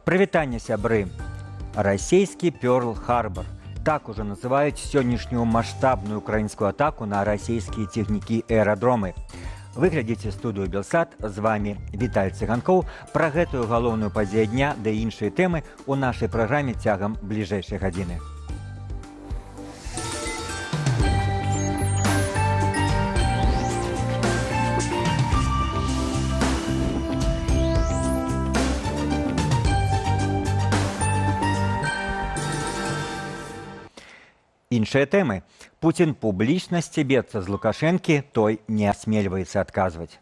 Прывітанне, сябры. Расійскі Пёрл-Харбар. Так ужо называюць сённяшнюю маштабную украінскую атаку на расійскія цягнікі і аэрадромы. Вы глядзіце студыю Белсат, з вами Віталь Цыганкоў. Пра гэтую галоўную падзею дня ды іншыя тэмы ў нашай праграме цягам бліжэйшай гадзіны. Іншыя тэмы. Пуцін публічна сцебецца з Лукашэнкі, той не асмельваецца адказваць.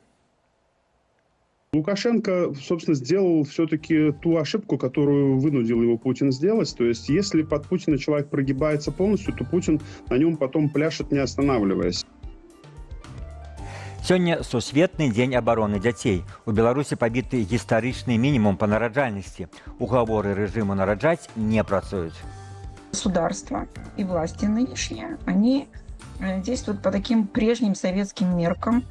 Лукашенко, собственно, сделал все-таки ту ошибку, которую вынудил его Путин сделать. То есть, если под Путина человек прогибается полностью, то Путин на нем потом пляшет, не останавливаясь. Сёння сусветны дзень абароны дзяцей. У Беларусі пабіты гістарычны мінімум па нараджальнасці. Угаворы рэжыму нараджаць не працуюць. Государство и власти нынешние, они действуют по таким прежним советским меркам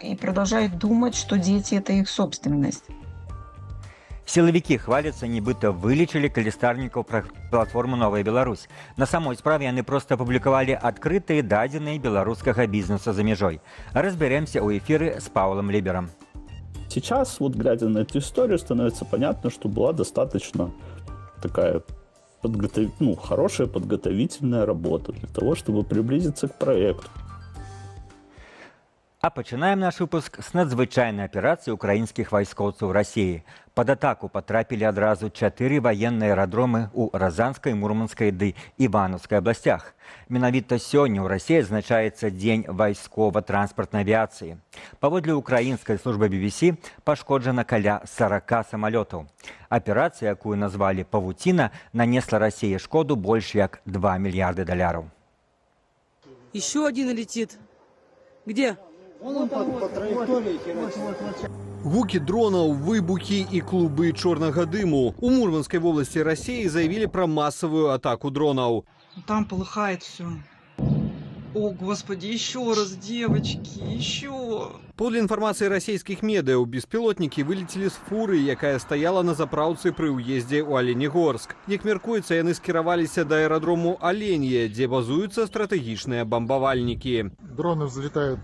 и продолжают думать, что дети – это их собственность. Сілавікі хваляцца, нібыта вылечылі калістарнікаў платформы «Новая Беларусь». На самой справе яны проста апублікавалі адкрытыя дадзеныя беларускага бізнеса за мяжой. Разбярэмся ў эфіры з Паўлам Ліберам. Сейчас, вот глядя на эту историю, становится понятно, что была достаточно такая хорошая подготовительная работа для того, чтобы приблизиться к проекту. А пачынаем наш выпуск з надзвычайнай аперацыі украінскіх вайскоўцаў Расіі. Пад атаку патрапілі адразу 4 ваенныя аэрадромы ў Разанскай, Мурманскай ды Іванаўскай абласцях. Менавіта сёння ў Расіі адзначаецца дзень вайскова-транспартнай авіяцыі. Паводле украінскай службы BBC пашкоджана каля 40 самалётаў. Аперацыя, якую назвалі «Павуціна», нанесла Расіі шкоду больш як 2 мільярды даляраў. Еще один летит. Где? Гукі дронаў, выбухі і клубы чорнага дыму. У Мурманской вобласці России заявили про массовую атаку дронаў. Там полыхает все. О, Господи, еще раз, девочки, еще. Паводле інфармацыі расійскіх медыяў, беспілотнікі вылецелі з фуры, якая стаяла на запраўцы пры ўездзе ў Аленегорск. Як мяркуецца, яны скіраваліся да аэрадрому Аленье, дзе базуюцца стратэгічныя бамбавальнікі. Дроны взлетают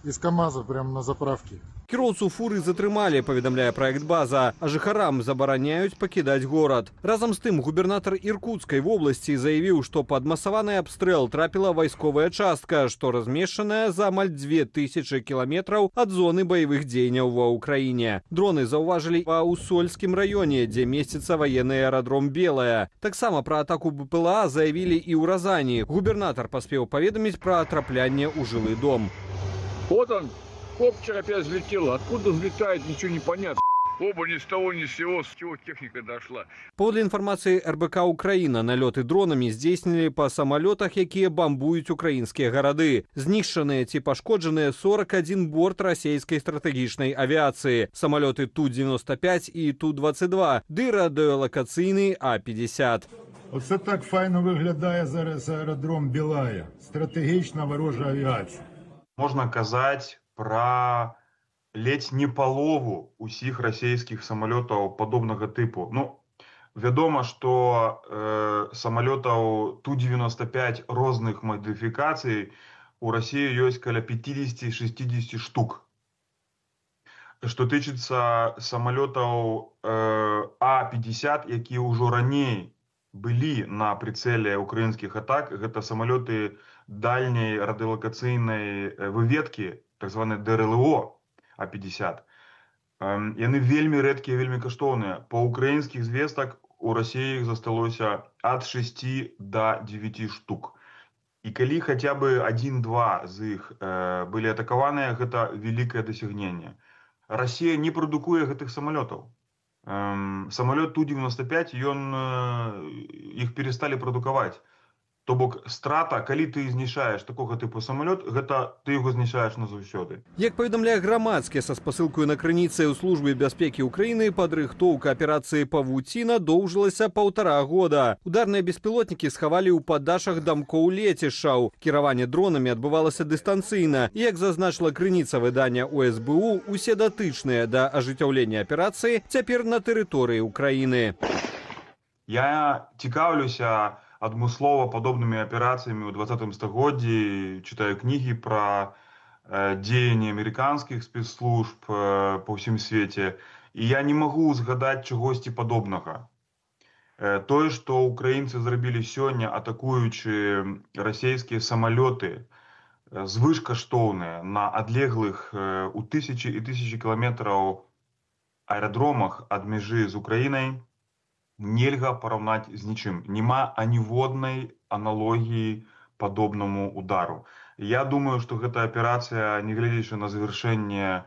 из КамАЗа прямо на заправке. Кіроўцу фуры затрымалі, паведамляе праект «База», а жыхарам забараняюць пакідаць горад. Разам з тым губернатар Іркутскай вобласці заявіў, што пад масаваны абстрэл трапіла вайсковая частка, што размешчаная за амаль 2000 кіламетраў ад зоны баявых дзеянняў ва Ўкраіне. Дроны заўважылі ва Усольскім раёне, дзе месціцца ваенны аэрадром «Белая». Таксама пра атаку БПЛА заявілі і ў Разані. Губернатар паспеў паведаміць пра траплянне ў жылы дом. Вот он, коптер опять взлетел. Откуда взлетает, ничего не понятно. Оба ни с того, ни с сего, с чего техника дошла. Паводле інфармацыі РБК Украіна, налёты дронамі здзейснілі па самалётах, якія бамбуюць украінскія гарады. Знішчаныя ці пашкоджаныя 41 борт расійскай стратэгічнай авіяцыі, самалёты Ту-95 і Ту-22, ды радыёлакацыйны А-50. Оце так файно виглядає зараз аеродром Білая, стратегічна ворожа авіація. Можна казаць пра ледзь не палову усіх расійскіх самалётаў падобнага тыпу. Ну, вядома, што самалётаў Ту-95 розных мадыфікацый у Расіі ёсць каля 50-60 штук. Што тычыцца самалётаў А-50, якія ўжо раней былі на прыцэле украінскіх атак, гэта самалёты дальняй радыёлакацыйнай выведкі, так званыя ДРЛО А-50. Яны вельмі рэдкія, вельмі каштоўныя. Па украінскіх звестак у Расіі іх засталося ад 6 до 9 штук. І калі хаця бы 1-2 з іх былі атакаваныя, гэта вялікае дасягненне. Расія не прадукуе гэтых самалётаў. Самалёт Ту-95, іх пересталі прадукаваць. То бок страта, калі ты знішчаеш такога тыпу самалёт, гэта ты яго знішчаеш назаўсёды. Як паведамляе «Грамадскае» са спасылкаю на крыніцы ў службе бяспекі Украіны, падрыхтоўка аперацыі «Павуціна» доўжылася паўтара года. Ударныя беспілотнікі схавалі ў паддашах дамкоў лецішчаў. Кіраванне дронамі адбывалася дыстанцыйна. І, як зазначыла крыніца выдання ў СБУ, усе датычныя да ажыццяўлення аперацыі цяпер на тэрыторыі Украіны. Я цікаўлюся адмыслова падобнымі аперацыямі ў 20 стагоддзі, чытаю кнігі пра дзеянні амерыканскіх спецслужб па ўсім свеце, і я не магу згадаць чагосьці падобнага. Тое, што украінцы зрабілі сёння, атакуючы расійскія самалёты звышкаштоўныя на адлеглых у тысячы і тысячы кіламетраў аэрадромах ад мяжы з Украінай, нельга параўнаць з нічым. Няма аніводнай аналогіі падобнаму удару. Я думаю, што гэта аперацыя, нягледзячы на завяршэнне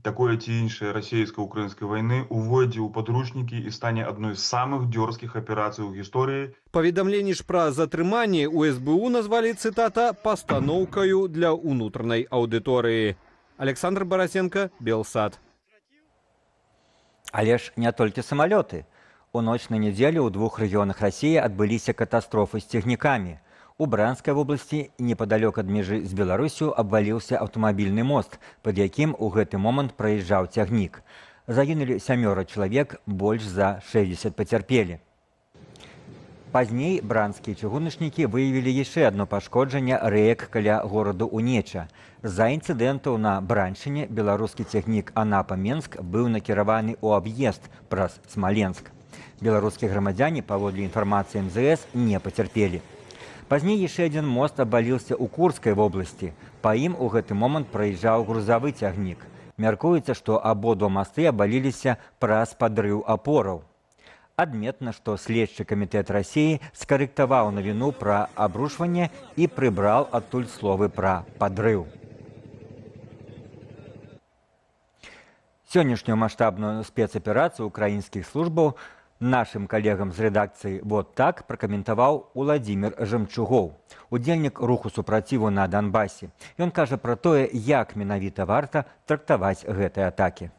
такой ці іншай расійска-украінскай вайны, увойдзе ў падручнікі і стане адной з самых дзёрзкіх аперацый у гісторыі. Паведамленні ж пра затрыманне ў СБУ назвалі, цытата, пастаноўкаю для ўнутранай аўдыторыі. Александр Барасенко, Белсат. Але ж не толькі самалёты. У ноч на нядзелю ў двух рэгіёнах Расіі адбыліся катастрофы з цягнікамі. У Бранскай вобласці непадалёк ад мяжы з Беларуссю абваліўся аўтамабільны мост, пад якім у гэты момант праязджаў цягнік. Загінулі 7 чалавек, больш за 60 пацярпелі. Пазней бранскія чыгуначнікі выявілі яшчэ адно пашкоджанне рэек каля гораду Унеча. З-за інцыдэнтаў на Браншчыне беларускі цягнік Анапа-Менск быў накіраваны ў аб'езд праз Смаленск. Беларускія грамадзяне, паводле інфармацыі МЗС, не пацярпелі. Пазней яшчэ адзін мост абваліўся ў Курскай вобласці. Па ім у гэты момант праязджаў грузавы цягнік. Мяркуецца, што абодва масты абваліліся праз падрыў апораў. Адметна, што следчы камітэт Расіі скарэктаваў навіну пра абрушванне і прыбраў адтуль словы пра падрыў. Сённяшнюю маштабную спецаперацыю украінскіх службаў нашым калегам з рэдакцыі «Вот так» пракаментаваў Уладзімир Жамчугоў, удзельнік руху супраціву на Донбасе. Ён кажа пра тое, як менавіта варта трактаваць гэтыя атакі.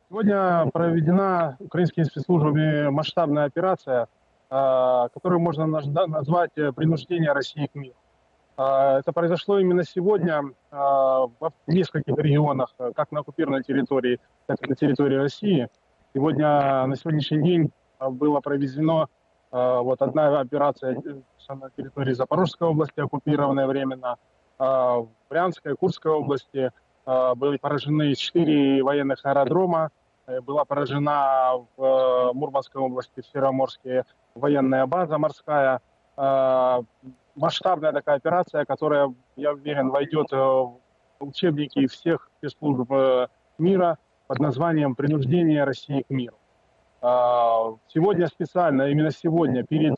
Сегодня проведена украинскими спецслужбами масштабная операция, которую можно назвать «Принуждение России к миру». Это произошло именно сегодня в нескольких регионах, как на оккупированной территории, так и на территории России. Сегодня, на сегодняшний день было проведено вот одна операция на территории Запорожской области, оккупированная временно, в Брянской, Курской области были поражены 4 военных аэродрома, была поражена в Мурманской области, в Североморске военная база морская. Масштабная такая операция, которая, я уверен, войдет в учебники всех спецслужб мира под названием «Принуждение России к миру». Сегодня специально, именно сегодня, перед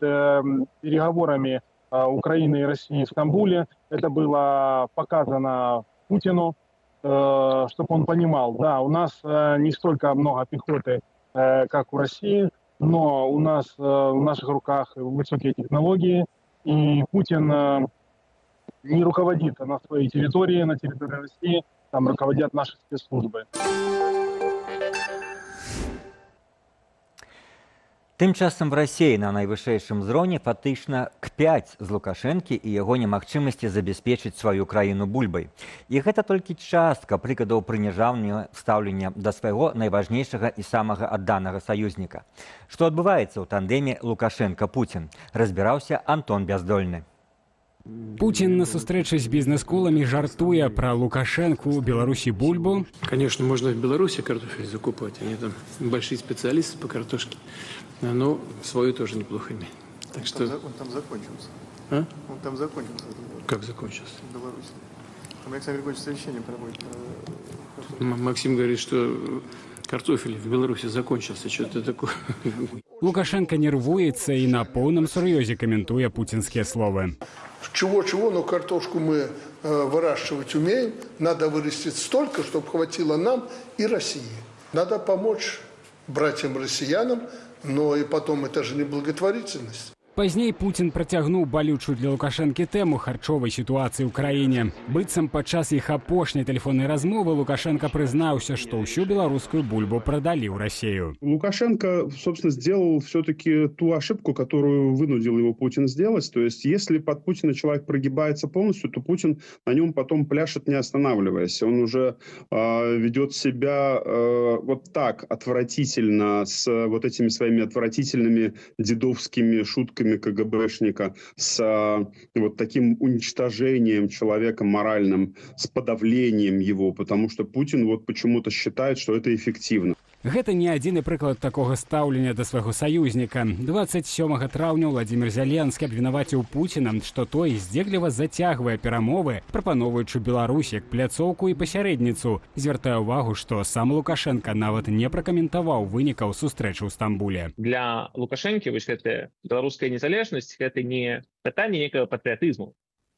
переговорами Украины и России в Стамбуле, это было показано Путину, чтобы он понимал, да, у нас не столько много пехоты, как у России, но у нас в наших руках высокие технологии, и Путин не руководит на своей территории, на территории России, там руководят наши спецслужбы. Тым часам в Расіі на найвышэйшым узроўні фактычна кпяць з Лукашэнкі і яго немагчымасці забяспечыць сваю краіну бульбай. І гэта толькі частка прыкладаў прыніжаўнага стаўлення да свайго найважнейшага і самага адданага саюзніка. Што адбываецца ў тандэме Лукашэнка-Пуцін, разбіраўся Антон Бяздольны. Путин на сустрэчы з бізнес-коламі жартуе пра Лукашэнку ў Беларусі бульбу. Конечно, можно в Беларуси картофель закупать, они там большие специалисты по картошке, но свою тоже неплохо имеют. Так что... Он там закончился. А? Он там закончился. Как закончился? В Беларуси. Там Александр Григорьевич совещание проводит. Максим говорит, что картофель в Беларуси закончился, что-то такое. Лукашенко нервуецца і на поўным сур'ёзе каментуе пуцінскія словы. Чего-чего, но картошку мы выращивать умеем. Надо вырастить столько, чтобы хватило нам и России. Надо помочь братьям россиянам, но и потом это же не благотворительность. Пазней Пуцін працягнуў балючую для Лукашэнкі тэму харчовай сітуацыі ў краіне. Быццам падчас іх апошняй тэлефоннай размовы Лукашэнка прызнаўся, што ўсю беларускую бульбу прадалі ў Расею. Лукашенко, собственно, сделал все-таки ту ошибку, которую вынудил его Путин сделать. То есть, если под Путина человек прогибается полностью, то Путин на нем потом пляшет, не останавливаясь. Он уже ведет себя вот так отвратительно, с вот этими своими отвратительными дедовскими шутками КГБшника, с вот таким уничтожением человека моральным, с подавлением его, потому что Путин вот почему-то считает, что это эффективно. Гэта не адзіны прыклад такога стаўлення да свайго саюзніка. 27 траўня Уладзімір Зяленскі абвінаваціў Пуціна, што той здзекліва зацягвае перамовы, прапаноўваючы Беларусь як пляцоўку і пасярэдніцу. Звяртае ўвагу, што сам Лукашэнка нават не пракаментаваў вынікаў сустрэчы ў Стамбуле. Для Лукашэнкі вось гэтая беларуская незалежнасць — гэта не пытанне некага патрыятызму,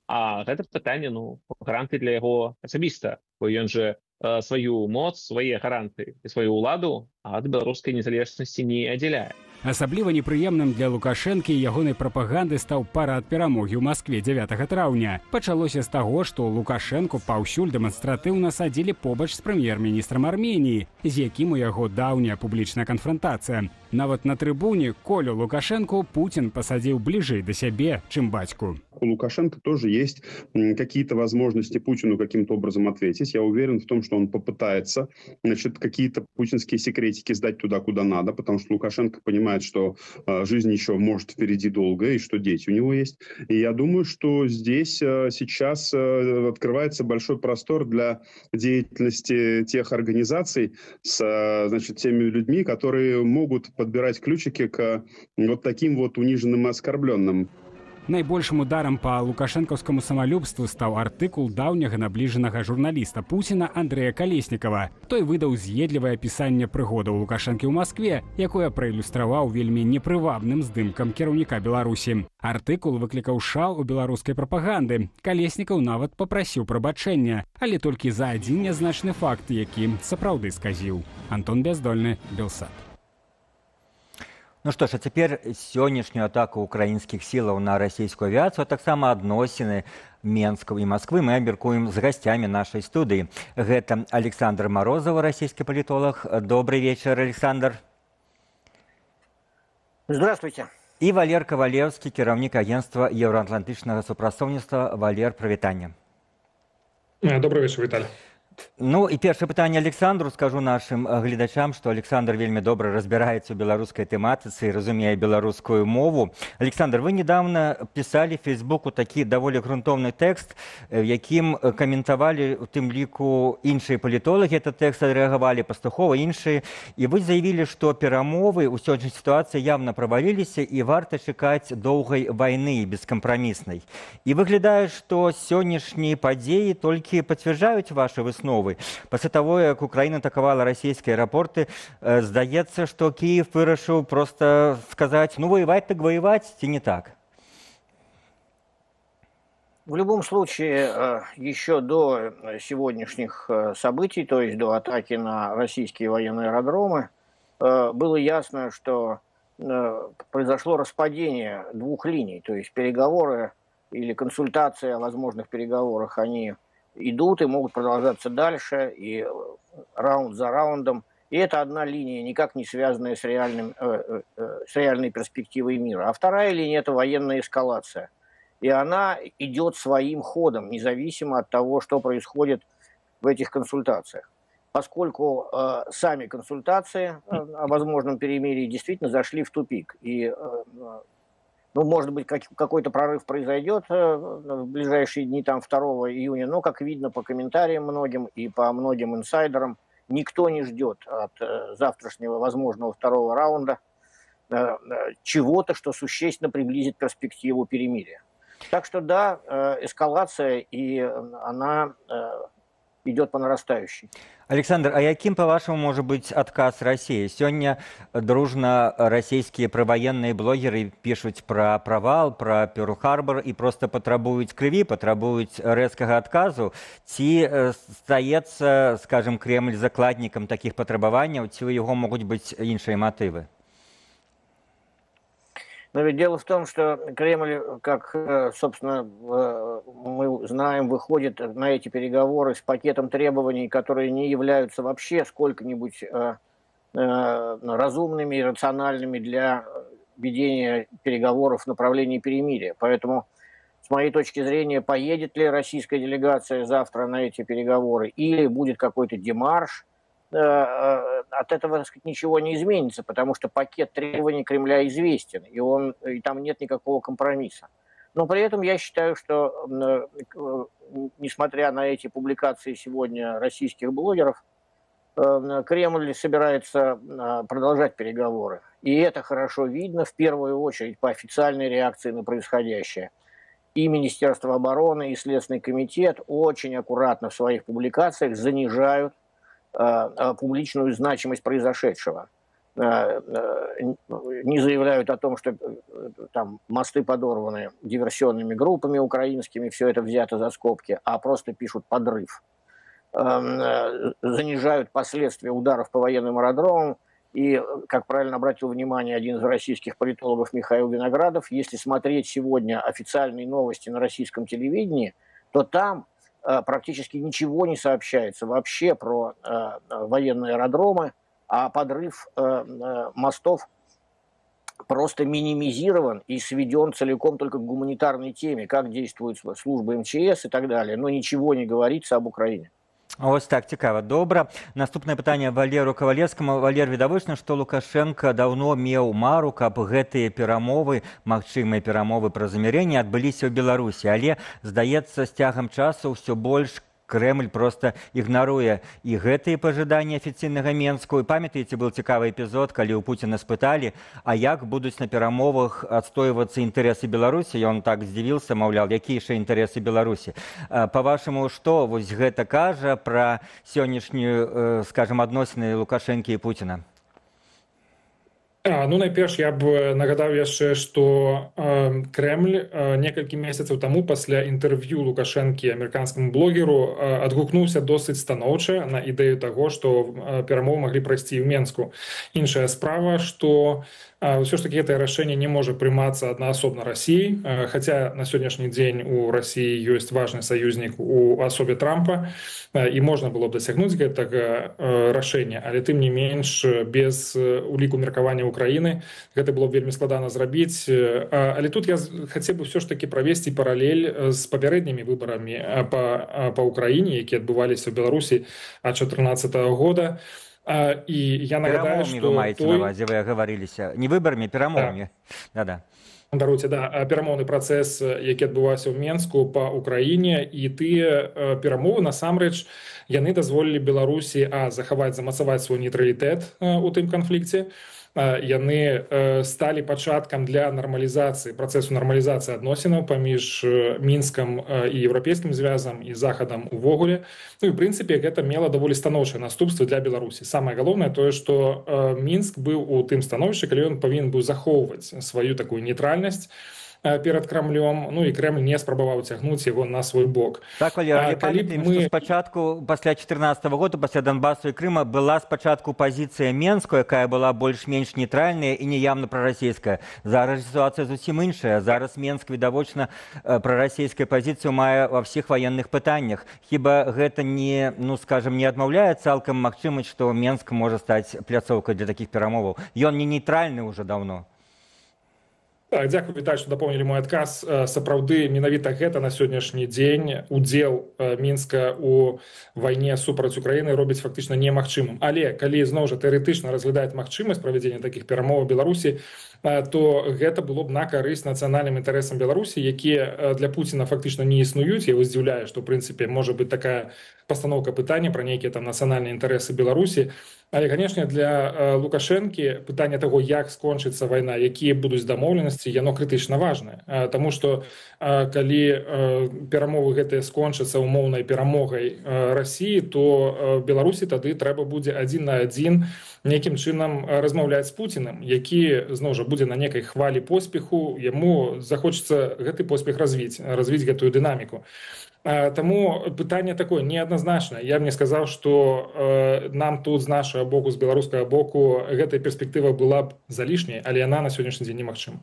а гэта пытанне, ну, гаранты для яго асабіста, бо ён же сваю моц, свае гаранты і сваю ўладу ад беларускай незалежнасці не аддзяляе. Асабліва непрыемным для Лукашэнкі і ягонай прапаганды стаў парад перамогі ў Маскве 9 траўня. Пачалося з таго, што Лукашэнку паўсюль дэманстратыўна садзілі побач з прэм'ер-міністрам Арменіі, з якім у яго даўняя публічная канфрантацыя. Нават на трыбуне Колю Лукашэнку Пуцін пасадзіў бліжэй да сябе, чым бацьку. У Лукашенко тоже есть какие-то возможности Путину каким-то образом ответить. Я уверен в том, что он попытается, значит, какие-то путинские секретики сдать туда, куда надо, потому что Лукашенко понимает, что жизнь еще может впереди долгая, и что дети у него есть. И я думаю, что здесь сейчас открывается большой простор для деятельности тех организаций с, значит, теми людьми, которые могут подбирать ключики к вот таким вот униженным и оскорбленным. Найбольшым ударам па лукашэнкаўскаму самалюбству стаў артыкул даўняга набліжанага журналіста Пуціна Андрэя Калеснікава. Той выдаў з'едлівае апісанне прыгодаў Лукашэнкі ў Маскве, якое праілюстраваў вельмі непрывабным здымкам кіраўніка Беларусі. Артыкул выклікаў шал у беларускай прапаганды. Калеснікаў нават папрасіў прабачэння, але толькі за адзін нязначны факт, які сапраўды сказіў. Антон Бяздольны, Белсат. Ну што ж, а цяпер сённяшнюю атаку украінскіх сілаў на расійскую авіяцыю, а таксама адносіны Менску і Масквы мы абмяркуем з гасцямі нашай студыі. Гэта Аляксандр Марозаў, расійскі палітолаг. Добрый вечар, Аляксандр. Здравствуйте. І Валер Кавалеўскі, кіраўнік агенцтва еўраатлантычнага супрацоўніцтва. Валер, прывітанне. Добрый вечар, Віталь. Ну і першае пытанне Аляксандру. Скажу нашым гледачам, што Аляксандр вельмі добра разбіраецца ў беларускай тэматыцы і разумее беларускую мову. Аляксандр, вы нядаўна пісалі Фейсбуку такі даволі грунтоўны тэкст, в якім каментавалі у тым ліку іншыя палітолагі, этот тэкст адрэагавалі пастухова іншыя, і вы заявілі, што перамовы ў сённяшняй сітуацыі явна праваліліся і варта чакаць доўгай вайны бескампраміснай. І выглядае, што сённяшнія падзеі толькі пацвярджаюць вашы высновы. Пасля таго, як Украіна атакавала расійскія аэрапорты, здаецца, што Кіеў вырашыў проста сказаць: ну, воевать так воевать, ці не так? В любом случае, еще до сегодняшних событий, то есть до атаки на российские военные аэродромы, было ясно, что произошло распадение двух линий, то есть переговоры или консультации о возможных переговорах, они идут и могут продолжаться дальше, и раунд за раундом. И это одна линия, никак не связанная с реальной перспективой мира. А вторая линия – это военная эскалация. И она идет своим ходом, независимо от того, что происходит в этих консультациях. Поскольку сами консультации о возможном перемирии действительно зашли в тупик. И, ну, может быть, какой-то прорыв произойдет в ближайшие дни, там, 2 июня, но, как видно по комментариям многим и по многим инсайдерам, никто не ждет от завтрашнего возможного второго раунда чего-то, что существенно приблизит перспективу перемирия. Так что да, эскалация, и она идет по нарастающей. Аляксандр, а якім, па-вашаму, можа быць адказ Расіі? Сёння дружна расійскія праваенныя блогеры пішуць пра правал, пра Пёрл-Харбор і проста патрабуюць крыві, патрабуюць рэзкага адказу. Ці стаецца, скажам, Крэмль закладнікам такіх патрабаванняў, ці ў яго могуць быць іншыя матывы? Но ведь дело в том, что Кремль, как, собственно, мы знаем, выходит на эти переговоры с пакетом требований, которые не являются вообще сколько-нибудь разумными и рациональными для ведения переговоров в направлении перемирия. Поэтому, с моей точки зрения, поедет ли российская делегация завтра на эти переговоры или будет какой-то демарш, от этого, так сказать, ничего не изменится, потому что пакет требований Кремля известен, и там нет никакого компромисса. Но при этом я считаю, что, несмотря на эти публикации сегодня российских блогеров, Кремль собирается продолжать переговоры. И это хорошо видно, в первую очередь, по официальной реакции на происходящее. И Министерство обороны, и Следственный комитет очень аккуратно в своих публикациях занижают публичную значимость произошедшего. Не заявляют о том, что там мосты подорваны диверсионными группами украинскими, все это взято за скобки, а просто пишут «подрыв». Занижают последствия ударов по военным аэродромам. И, как правильно обратил внимание один из российских политологов Михаил Виноградов, если смотреть сегодня официальные новости на российском телевидении, то там практически ничего не сообщается вообще про военные аэродромы, а подрыв мостов просто минимизирован и сведен целиком только к гуманитарной теме, как действуют службы МЧС и так далее, но ничего не говорится об Украине. Ось так, цікава. Добра. Наступнае пытанне Валеру Кавалеўскаму. Валер, відавочна, што Лукашэнка даўно меў мару, каб гэтыя перамовы, магчымыя перамовы пра замірэнне адбыліся ў Беларусі. Але, здаецца, з цягам часу ўсё больш Крэмль проста ігнаруе і гэтыя пажаданні афіцыйнага Менску. І памятаеце, быў цікавы эпізод, калі ў Пуціна спыталі, а як будуць на перамовах адстойвацца інтарэсы Беларусі? Ён так здзівіўся, маўляў, якія яшчэ інтарэсы Беларусі? Па-вашаму, што вось гэта кажа пра сённяшнюю, скажам, адносіны Лукашэнкі і Пуціна? Ну, найперш, я б нагадаў яшчэ, што Крэмль некалькі месяцаў таму пасля інтэрв'ю Лукашэнкі амерыканскаму блогеру адгукнуўся досыць станоўча на ідэю таго, што перамовы маглі прайсці ў Менску. Іншая справа, што ўсё ж такі гэтае рашэнне не можа прымацца аднаасобна Расіяй, хаця на сённяшні дзень у Расіі ёсць важны саюзнік у асобе Трампа, і можна было б дасягнуць гэтага рашэння, але тым не менш без уліку меркавання Украіны гэта было б вельмі складана зрабіць. Але тут я хацеў бы ўсё ж такі правесці паралель з папярэднімі выбарамі па Украіне, якія адбываліся ў Беларусі ад 2014 года. І я нагадаю, што вы маеце на ўвазе, вы агаварыліся. Не выбарамі, перамовамі. Да-да. Даруйце, да, перамоўны працэс, які адбываўся ў Менску па Украіне, і тыя перамовы, насамрэч, яны дазволілі Беларусі, захаваць, замацаваць свой нейтралітэт у тым канфлікце. Яны сталі пачаткам для нармалізацыі, працэсу нармалізацыі адносінаў паміж Мінскам і Еўрапейскім звязам і Захадам увогуле. Ну і, в прынцыпе, гэта мела даволі станоўчае наступства для Беларусі. Самае галоўнае тое, што Мінск быў у тым становішчы, калі ён павінен быў захоўваць сваю такую нейтральнасць перад Крамлём, ну і Крэмль не спрабаваў цягнуць яго на свой бок. Так, Валер, але памятаем, што спачатку, пасля 2014 года, пасля Донбасу і Крыма, была спачатку пазіцыя Менску, якая была больш-менш нейтральная і неяўна прарасійская. Зараз сітуацыя зусім іншая. Зараз Менск, відавочна, прарасійскую пазіцыю мае ва ўсіх ваенных пытаннях. Хіба гэта не, ну, скажам, не адмаўляе цалкам магчымасць, што Менск можа стаць пляцоўкай для такіх перамоваў? Ён не нейтральны ўжо даўно. Так, дзякуй, Віталь, што дапоўнілі мой адказ. Сапраўды, менавіта гэта на сённяшні дзень удзел Мінска у вайне супраць Украіны робіць фактычна немагчымым. Але калі зноў жа тэарэтычна разглядаць магчымасць правядзення такіх перамоў у Беларусі, то гэта было б на карысць нацыянальным інтарэсам Беларусі, якія для Пуціна фактычна не існуюць. Я его здзіўляю, што, ў прынцыпе, можа быць такая пастаноўка пытання пра нейкія там нацыянальныя інтарэсы Беларусі. Але, канешне, для Лукашэнкі пытанне таго, як скончыцца вайна, якія будуць дамоўленасці, яно крытычна важнае. Таму што калі перамовы гэтыя скончацца умоўнай перамогай Расіі, то Беларусі тады трэба будзе адзін на адзін нейкім чынам размаўляць з Пуціным, які зноў жа будзе на некай хвалі поспеху, яму захочацца гэты поспех развіць, развіць гэтую дынаміку. Таму пытанне такое неадназначнае. Я б не сказаў, што нам тут з нашага боку, з беларускага боку гэтая перспектыва была б залішняй, але яна на сённяшні дзень немагчыма.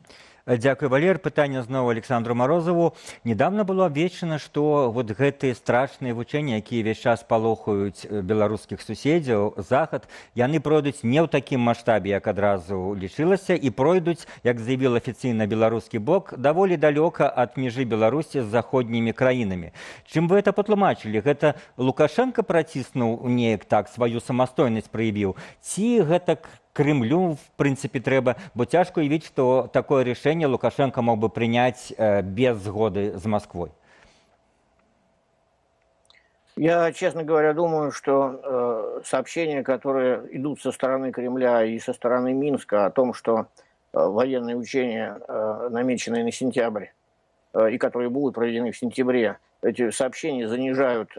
Дзякуй, Валер. Пытанне зноў Александру Марозаву. Нядаўна было абвешчана, што вот гэтыя страшныя вучэнні, якія ўвесь час палохаюць беларускіх суседзяў, Захад, яны пройдуць не ў такім маштабе, як адразу лічылася, і пройдуць, як заявіў афіцыйна беларускі бок, даволі далёка ад мяжы Беларусі з заходнімі краінамі. Чым вы это патлумачылі? Гэта Лукашэнка праціснуў неяк так, сваю самастойнасць праявіў? Ці гэта Кремлю, в принципе, трэба, бо цяжка уявіць, што такое рашэнне Лукашенко мог бы прыняць без згоды з Москвой? Я, честно говоря, думаю, что сообщения, которые идут со стороны Кремля и со стороны Минска о том, что военные учения, намеченные на сентябрь, и которые будут проведены в сентябре, эти сообщения занижают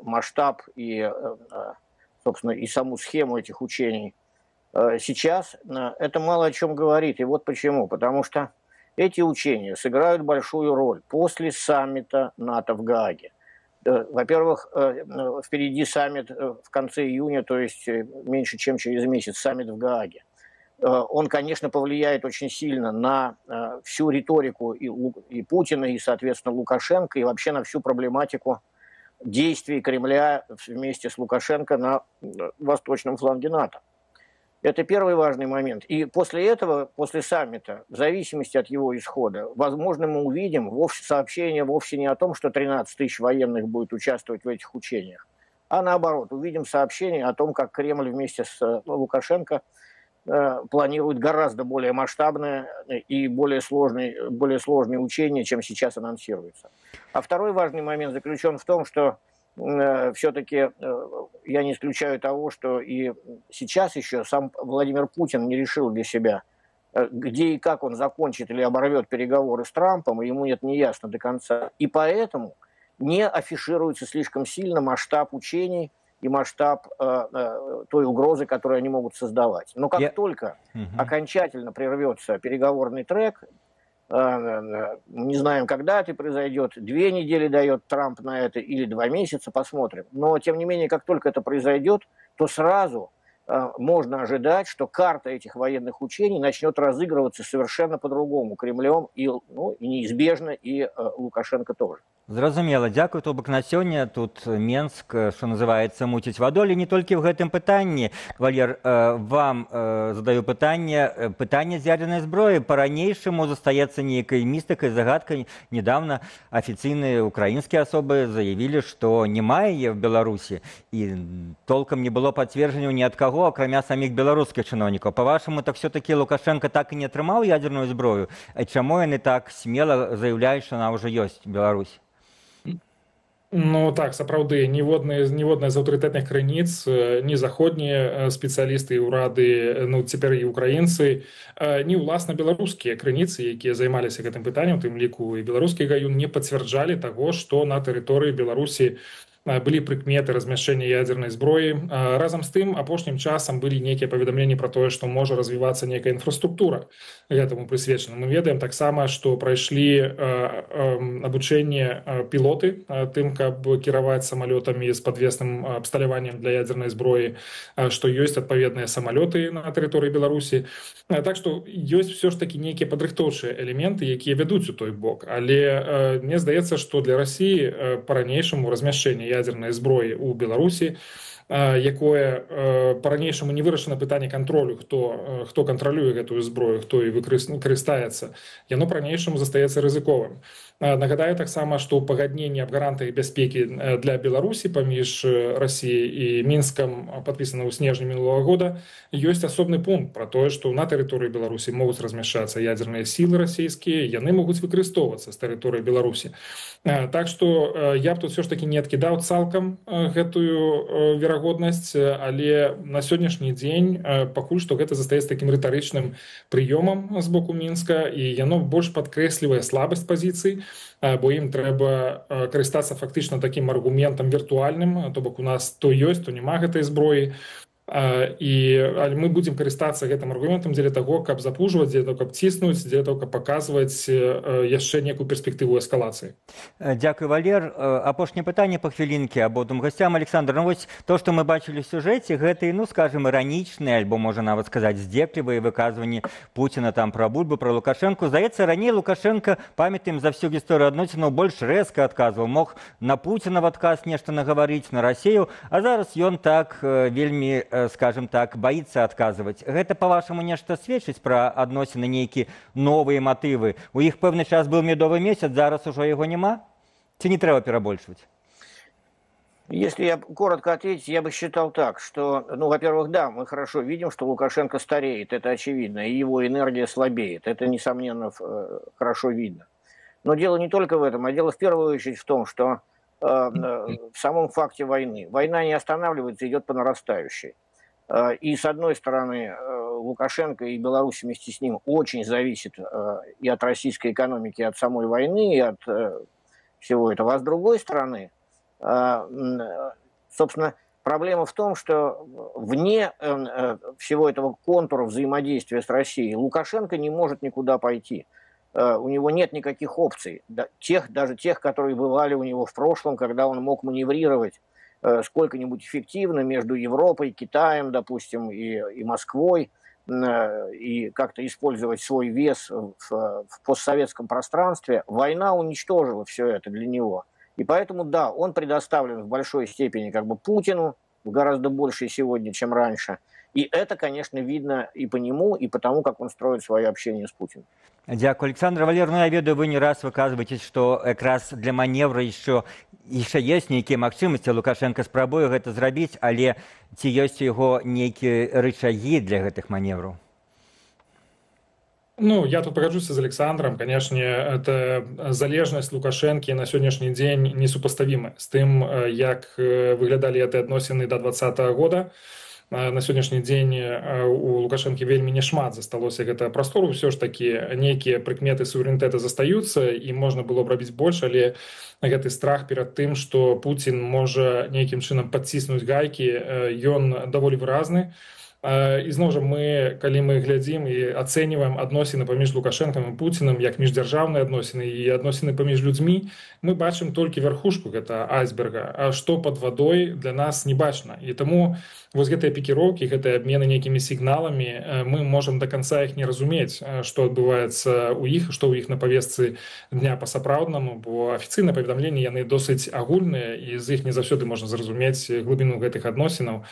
масштаб и, собственно, и саму схему этих учений. Сейчас это мало о чем говорит. И вот почему. Потому что эти учения сыграют большую роль после саммита НАТО в Гааге. Во-первых, впереди саммит в конце июня, то есть меньше, чем через месяц, саммит в Гааге. Он, конечно, повлияет очень сильно на всю риторику и Путина, и, соответственно, Лукашенко, и вообще на всю проблематику действий Кремля вместе с Лукашенко на восточном фланге НАТО. Это первый важный момент. И после этого, после саммита, в зависимости от его исхода, возможно, мы увидим сообщение вовсе не о том, что 13 тысяч военных будет участвовать в этих учениях, а наоборот, увидим сообщение о том, как Кремль вместе с Лукашенко планирует гораздо более масштабное и более сложные учения, чем сейчас анонсируется. А второй важный момент заключен в том, что все-таки я не исключаю того, что и сейчас еще сам Владимир Путин не решил для себя, где и как он закончит или оборвет переговоры с Трампом, и ему это не ясно до конца. И поэтому не афишируется слишком сильно масштаб учений и масштаб той угрозы, которую они могут создавать. Но как только окончательно прервется переговорный трек, не знаем, когда это произойдет, 2 недели дает Трамп на это или 2 месяца, посмотрим. Но, тем не менее, как только это произойдет, то сразу можно ожидать, что карта этих военных учений начнет разыгрываться совершенно по-другому Кремлем и, ну, и неизбежно, и Лукашенко тоже. Зразумела, дзякуй. То бок на сёння тут Менск, што называецца, муціць ваду, але не толькі ў гэтым пытанні. Валер, вам задаю пытанне. Пытанне з ядзернай зброі па-ранейшаму застаецца нейкай містыкай, загадкай. Нядаўна афіцыйныя украінскія асобы заявілі, што няма яе ў Беларусі, і толкам не было пацверджанняў ні ад каго, акрамя саміх беларускіх чыноўнікаў. Па-вашаму, так все-таки Лукашенко так і не атрымаў ядзерную зброю? А чаму яны так смела заяўляюць, што она ўжо ёсць у Беларусі? Ну так, сапраўды, ніводная з аўтарытэтных крыніц, ні заходнія спецыялісты і ўрады, ну цяпер і украінцы, ні ўласна беларускія крыніцы, якія займаліся гэтым пытаннем, тым ліку і беларускі гаюн, не пацвярджалі таго, што на тэрыторыі Беларусі былі прыкметы размяшчэння ядзернай зброі. Разам з тым, апошнім часам былі нейкія паведамленні пра тое, што можа развівацца некая інфраструктура гэтаму прысвечана. Мы ведаем таксама, што прайшлі абучэнне пілоты тым, каб кіраваць самалётамі з падвесным абсталяваннем для ядзернай зброі, што ёсць адпаведныя самалёты на тэрыторыі Беларусі. Так што ёсць усё ж такі нейкія падрыхтоўчыя элементы, якія вядуць у той бок. Але мне здаецца, што для Расіі па-ранейшаму размяшчэнне ядзернай зброі ў Беларусі, якое па-ранейшаму не вырашана пытанне кантролю, хто кантралюе гэтую зброю, хто і карыстаецца, яно па-ранейшаму застаецца рызыковым. Нагадаю таксама, што ў пагадненні аб гарантыях бяспекі для Беларусі паміж Расіяй і Мінскам, падпісана ў снежні мінулага года, ёсць асобны пункт пра тое, што на тэрыторыі Беларусі могуць размяшчацца ядзерныя сілы расійскія, яны могуць выкарыстоўвацца з тэрыторыі Беларусі. Так што я б тут усё ж такі не адкідаў цалкам гэтую верагоднасць, але на сённяшні дзень пакуль што гэта застаецца такім рытарычным прыёмам з боку Мінска, і яно больш падкрэслівае слабасць пазіцый, бо ім трэба карыстацца фактычна такім аргументам віртуальным, то бок у нас то ёсць, то няма гэтай зброі. І мы будзем карыстацца гэтым аргументам дзеля таго, каб запужваць, дзеля таго, каб ціснуць, дзеля таго, каб паказваць яшчэ некую перспектыву эскалацыі. Дзякуй, Валер. Апошняе пытанне па хвілінке абодвум гасцям. Александр, ну вось то, што мы бачылі ў сюжэце, гэты, ну скажем, іранічныя, альбо можа нават сказаць здзеклівыя выказванні Пуціна там пра Бульбу, пра Лукашэнку. Здаецца, раней Лукашэнка, памятаем, за всю гісторыю адносінаў больш рэзка адказваў, мог на Пуціна в адказ нешта нагаварыць, на Расею, а зараз ён так вельмі, скажем так, боится отказывать. Гэта, по-вашаму, нешта сведчыць пра адносіны, нейкі новыя матывы? У іх пэўны час быў медовы месяц, зараз ужо яго няма? Ці не трэба перабольшваць? Если я коротко ответить, я бы считал так, что, ну, во-первых, да, мы хорошо видим, что Лукашенко стареет, это очевидно, и его энергия слабеет, это, несомненно, хорошо видно. Но дело не только в этом, а дело в первую очередь в том, что в самом факте войны. Война не останавливается, идет по нарастающей. И, с одной стороны, Лукашенко и Беларусь вместе с ним очень зависит и от российской экономики, и от самой войны, и от всего этого. А с другой стороны, собственно, проблема в том, что вне всего этого контура взаимодействия с Россией Лукашенко не может никуда пойти. У него нет никаких опций, даже тех, которые бывали у него в прошлом, когда он мог маневрировать сколько-нибудь эффективно между Европой, Китаем, допустим, и Москвой, и как-то использовать свой вес в постсоветском пространстве. Война уничтожила все это для него. И поэтому, да, он предоставлен в большой степени как бы Путину, в гораздо большей сегодня, чем раньше. И это, конечно, видно и по нему, и по тому, как он строит свое общение с Путиным. Дзякуй, Александр. Валер, ну я ведаю, вы не раз выказваецесь, што якраз для маневра еще ёсць нейкія магчымасці. Лукашенко спрабуе гэта зрабіць, але ці ёсць у яго нейкія рычагі для гэтых маневраў? Ну, я тут пагаджуся з Александром. Конечно, это залежнасць Лукашэнкі на сённяшні дзень несупаставіма з тым, як выглядалі гэтыя адносіны до 2020 года. На сённяшні дзень у Лукашэнкі вельмі няшмат засталося гэтага прастору. Ўсё ж такі нейкія прыкметы суверэнітэта застаюцца, і можна было б рабіць больш, але гэты страх перад тым, што Пуцін можа нейкім чынам падціснуць гайкі, ён даволі выразны. І зноў жа, мы, калі мы глядзім і ацэньваем адносіны паміж Лукашэнкам і Пуціным як міждзяржаўныя адносіны і адносіны паміж людзьмі, мы бачым толькі вярхушку гэта айсберга, а што пад вадой для нас не бачна. І таму вось гэтыя пікіроўкі, гэтыя абмены нейкімі сігналамі, мы можам да канца іх не разумець, што адбываецца ў іх, што ў іх на павестцы дня па-сапраўднаму, бо афіцыйныя паведамленні яны досыць агульныя, і з іх не заўсёды можна зразумець глыбіну гэтых адносінаў.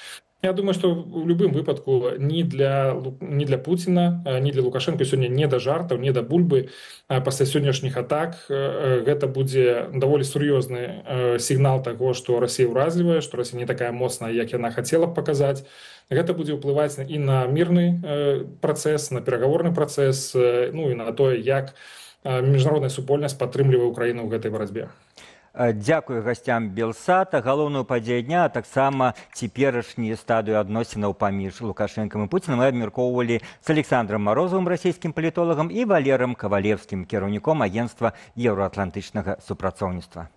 Я думаю, што ў любым выпадку ні для Пуціна, ні для Лукашэнкі сёння не да жартаў, не да бульбы. Пасля сённяшніх атак гэта будзе даволі сур'ёзны сігнал таго, што Расія ўразлівая, што Расія не такая моцная, як яна хацела б паказаць. Гэта будзе ўплываць і на мірны працэс, на перагаворны працэс, ну і на тое, як міжнародная супольнасць падтрымлівае Украіну ў гэтай барацьбе. Дзякую гасцям Белсата. Галоўную падзею дня, а таксама цяперашнюю стадыю адносінаў паміж Лукашэнкам і Пуціным мы абмяркоўвалі з Александром Марозавым, расійскім палітолагам, і Валерам Кавалеўскім, кіраўніком агенцтва еўраатлантычнага супрацоўніцтва.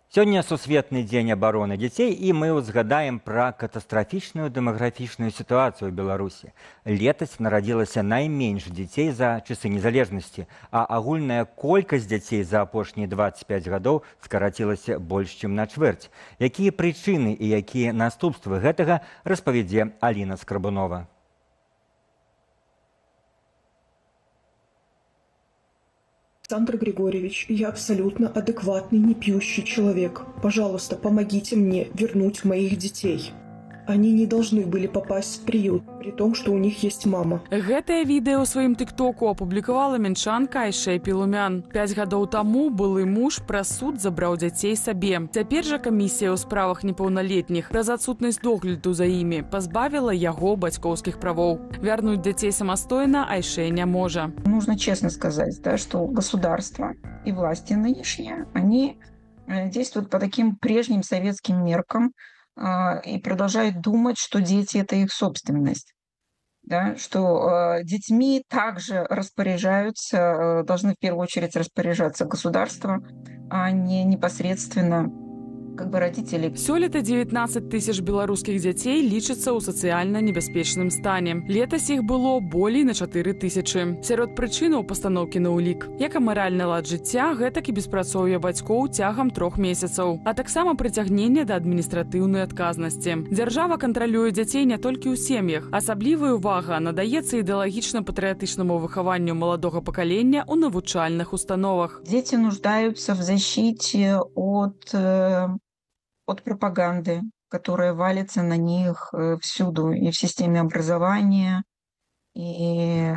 Сёння сусветны дзень абароны дзяцей, і мы ўзгадаем пра катастрафічную дэмаграфічную сітуацыю ў Беларусі. Летась нарадзілася найменш дзяцей за часы незалежнасці, а агульная колькасць дзяцей за апошнія 25 гадоў скарацілася больш чым на чвэрць. Якія прычыны і якія наступствы гэтага, распавядзе Аліна Скрабунова. Александр Григорьевич, я абсолютно адекватный, не пьющий человек. Пожалуйста, помогите мне вернуть моих детей. Они не должны были попасть в приют, при том, что у них есть мама. Гэтае відэа ў сваім тыктоку апублікавала мінчанка Айшэ Пілумян. 5 гадоў таму былы муж праз суд забраў дзяцей сабе. Цяпер жа камісія ў справах непаўналетніх праз адсутнасць догляду за імі пазбавіла яго бацькоўскіх правоў. Вярнуць дзяцей самастойна Айшэ не можа. Нужно честно сказать, да, что государство и власти нынешние, они действуют по таким прежним советским меркам, и продолжают думать, что дети – это их собственность, да, что детьми также распоряжаются, должны в первую очередь распоряжаться государство, а не непосредственно как бы родители. Сёлета 19 тысяч беларускіх дзяцей лічацца ў сацыяльна небяспечным стане. Летась іх было болей на 4 тысячы. Сярод прычынаў пастаноўкі на ўлік як амаральны лад жыцця, гэтак і беспрацоўе бацькоў цягам 3 месяцаў, а таксама прыцягненне да адміністратыўнай адказнасці. Дзяржава кантралюе дзяцей не толькі ў сем'ях. Асаблівая ўвага надаецца ідэалагічна-патрыятычнаму выхаванню маладога пакалення ў навучальных установах. Дети нуждаются в защите от пропаганды, которая валится на них всюду, и в системе образования, и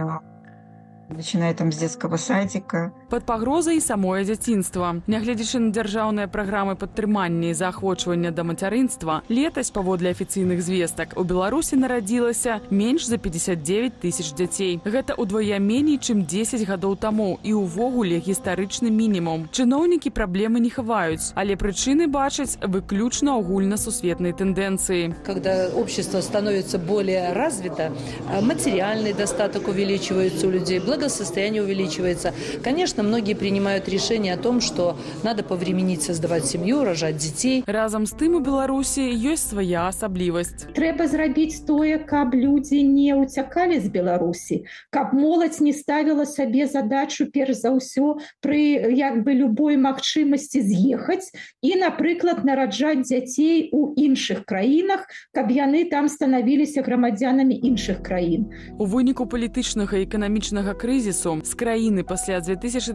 начиная там с детского садика. Пад пагрозай самое дзяцінства. Нягледзячы на дзяржаўныя праграмы падтрымання і заахвочвання да мацярынства, летась, паводле афіцыйных звестак, у Беларусі нарадзілася менш за 59 тысяч дзяцей. Гэта ўдвая меней, чым 10 гадоў таму, і ўвогуле гістарычны мінімум. Чыноўнікі праблемы не хаваюць, але прычыны бачаць выключна агульнасусветнай тэндэнцыі. Когда общество становится более развито, материальный достаток увеличивается у людей, благосостояние увеличивается. Конечно, многие принимают решение о том, что надо повременить создавать семью, рожать детей. Разам з тым у Беларусі ёсць свая асаблівасць. Трэба зрабіць тое, каб людзі не ўцякалі з Беларусі, каб моладзь не ставіла сабе задачу перш за ўсё пры як бы любой магчымасці з'ехаць і, напрыклад, нараджаць дзяцей у іншых краінах, каб яны там станавіліся грамадзянамі іншых краін. У выніку палітычнага і эканамічнага крызісу з краіны пасля 2020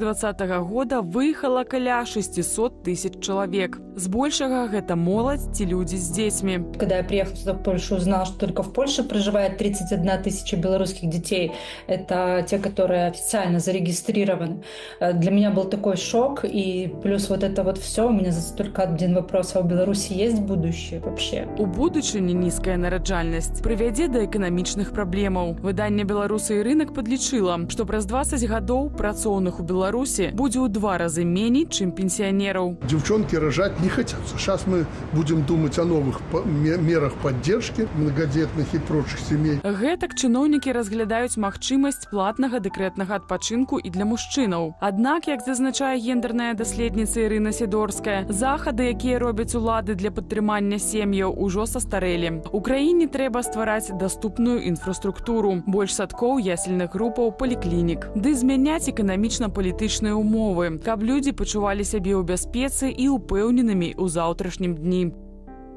года выехала каля 600 тысяч чалавек. Збольшага гэта моладзь ці людзі з дзецьмі. Когда я приехала сюда в Польшу, узнала, что только в Польше проживает 31 тысяча белорусских детей. Это те, которые официально зарегистрированы. Для меня был такой шок, и плюс вот это вот все. У меня только один вопрос: а у Беларуси есть будущее вообще? У будучыні нізкая нараджальнасць прывядзе да эканамічных праблемаў. Выданне «Беларусы і рынок» падлічыла, што праз 20 гадоў працоўных у Беларусі будзе ў 2 разы меней, чым пенсіянераў. Девчонки рожать не хотят. Сейчас мы будем думать о новых мерах поддержки многодетных и прочих семей. Гэтак чыноўнікі разглядаюць магчымасць платнага дэкрэтнага адпачынку і для мужчынаў. Аднак, як зазначае гендерная даследніца Ірына Сідорская, захады, якія робяць улады для падтрымання сем'яў, ужо састарэлі. У краіне трэба ствараць даступную інфраструктуру, больш садкоў, ясельных групаў, паліклінік. Ды змяняць эканамічна-палітычныя умовы, каб людзі пачувалі сябе ў бяспецы і ўпэўненымі ў заўтрашнім дні.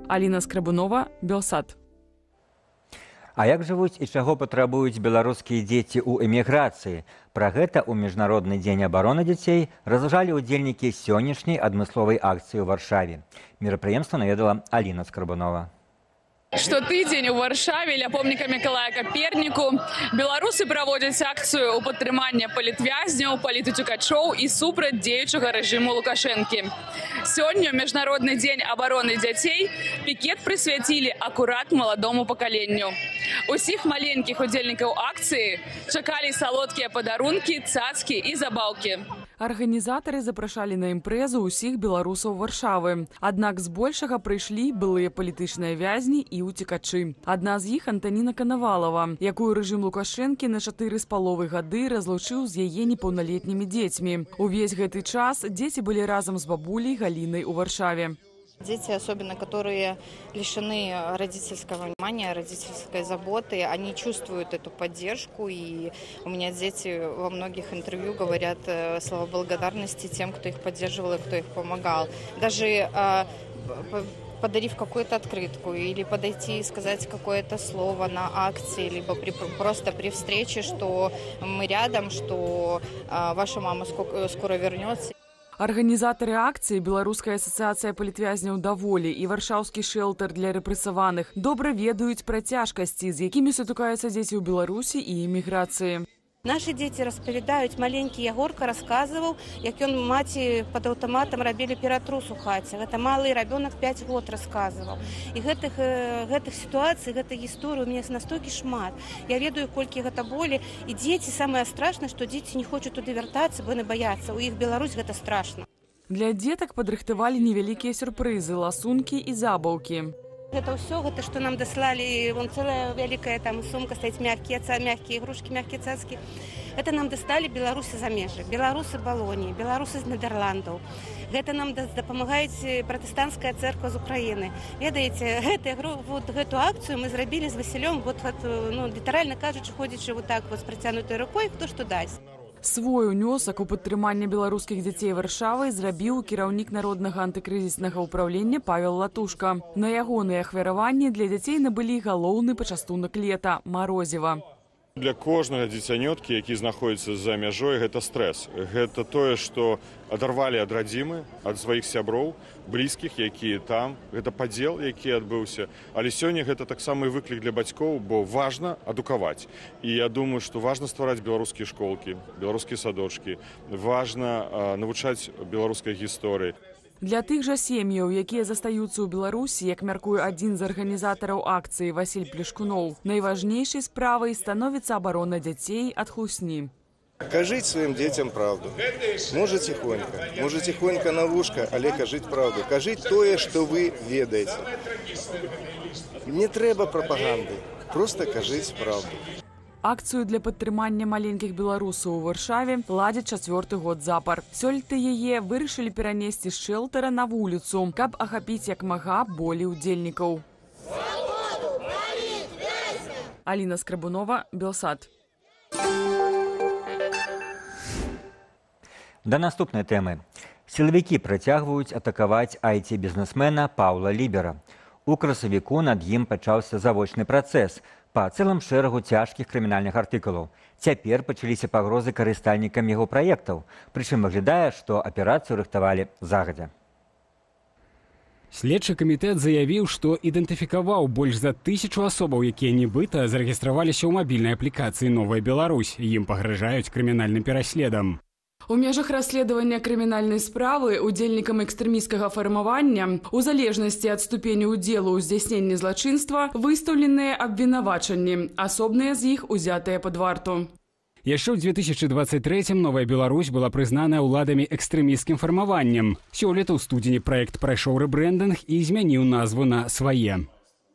Аліна Скрабунова, Белсат. А як жывуць і чаго патрабуюць беларускія дзеці ў эміграцыі? Пра гэта ў Міжнародны дзень абароны дзяцей разважалі ўдзельнікі сённяшняй адмысловай акцыі ў Варшаве. Мерапрыемства наведала Аліна Скрабунова. Штотыдзень у Варшаве ля помніка Мікалая Каперніку беларусы праводзяць акцыю ў падтрыманне палітвязняў, палітуцікачоў і супраць дзеючага рэжыму Лукашэнкі. Сёння, Міжнародны дзень абароны дзяцей, пікет прысвяцілі акурат маладому пакаленню. Усіх маленькіх удзельнікаў акцыі чакалі салодкія падарункі, цацкі і забаўкі. Арганізатары запрашалі на імпрэзу ўсіх беларусаў Варшавы. Аднак збольшага прыйшлі былыя палітычныя вязні і ўцекачы. Адна з іх Антаніна Канавалава, якую рэжым Лукашэнкі на 4,5 гады разлучыў з яе непаўналетнімі дзецьмі. Увесь гэты час дзеці былі разам з бабуляй Галінай у Варшаве. Дети, особенно которые лишены родительского внимания, родительской заботы, они чувствуют эту поддержку. И у меня дети во многих интервью говорят слова благодарности тем, кто их поддерживал и кто их помогал. Даже подарив какую-то открытку или подойти и сказать какое-то слово на акции, либо просто при встрече, что мы рядом, что ваша мама скоро вернется. Арганізатары акцыі, Беларуская асацыяцыя палітвязняў «Даволі» і варшаўскі шэлтар для рэпрэсаваных добра ведаюць пра цяжкасці, з якімі сутыкаюцца дзеці ў Беларусі і эміграцыі. Нашы дзеці распавядаюць, маленькі Ягорка расказваў, як ён маці пад аўтаматам рабілі ператрус у хаце. Гэта малы рабёнак 5 год расказваў. І гэтых сітуацый, гэтых гісторый у мяне настолькі шмат. Я ведаю, колькі гэта болі. І дзеці, самае страшнае, што дзеці не хочуць туды вяртацца, бо яны баяцца. У іх Беларусь гэта страшна. Для дзетак падрыхтавалі невялікія сюрпрызы, ласункі і забаўкі. Гэта ўсё, гэта што нам даслалі, вон цэлая вялікая там сумка стаіць, мяккія игрушки, мяккія цацкі. Гэта нам дасталі беларусы замежжа, беларусы Балоніі, беларусы з Нідерландаў. Гэта нам дапамагаюць пратэстанцкая церква з Украіны. Ведаеце, вот, гэту акцыю мы зрабілі з Васілём, вот, ну, літаральна кажучы, ходзячы вот так вот з працянутай рукой, хто што дасць. Свой унёсак у падтрыманне беларускіх дзяцей Варшавы зрабіў кіраўнік Народнага антыкрызіснага ўпраўлення Павел Латушка. На ягоныя ахвяраванні для дзяцей набылі галоўны пачастунак лета – марозіва. Для кожнага дзіцянёткі, які знаходзіцца за мяжой, гэта стрэс. Гэта тое, што адарвалі ад радзімы, ад сваіх сяброў, блізкіх, якія там. Гэта падзел, які адбыўся. Але сёння гэта таксама і выклік для бацькоў, бо важна адукаваць. І я думаю, што важна ствараць беларускія школкі, беларускія садочкі, важна навучаць беларускай гісторыі. Для тых жа сем'яў, якія застаюцца ў Беларусі, як мяркуе адзін з арганізатараў акцыі Васіль Плешкуноў, найважнейшай справай становіцца абарона дзяцей ад хлусні. Кажіть своїм дітям правду. Може тихонько, може тихонько на вушка, але кажіть правду. Кажіть тое, що ви ведаєте. Не треба пропаганди, просто кажіть правду. Акцыю для падтрымання маленькіх беларусаў у Варшаве ладзяць чацвёрты год запар. Сёлета яе вырашылі перанесці з шэлтара на вуліцу, каб ахапіць як мага болей удзельнікаў. Аліна Скрабунова, Белсат. Да наступнай тэмы. Сілавікі працягваюць атакаваць айці-бізнесмена Паўла Лібера. У красавіку над ім пачаўся завочны працэс па цэлым шэрагу цяжкіх крымінальных артыкулаў. Цяпер пачаліся пагрозы карыстальнікам яго праектаў. Прычым выглядае, што аперацыю рыхтавалі загадзя. Следчы камітэт заявіў, што ідэнтыфікаваў больш за 1000 асобаў, якія нібыта зарэгістраваліся ў мабільнай аплікацыі «Новая Беларусь». Ім пагражаюць крымінальным пераследам. У межах расследавання крымінальнай справы удзельнікам экстрэмісцкага фармавання у залежнасці ад ступені ўдзелу ў здзяйсненні злачынства выстаўленыя абвінавачанні, асобныя з іх узятыя пад варту. Яшчэ ў 2023-м «Новая Беларусь» была прызнаная ўладамі экстрэмісцкім фармаваннем. Сёлета ў студзені праект прайшоў рэбрэндынг і змяніў назву на «Свае».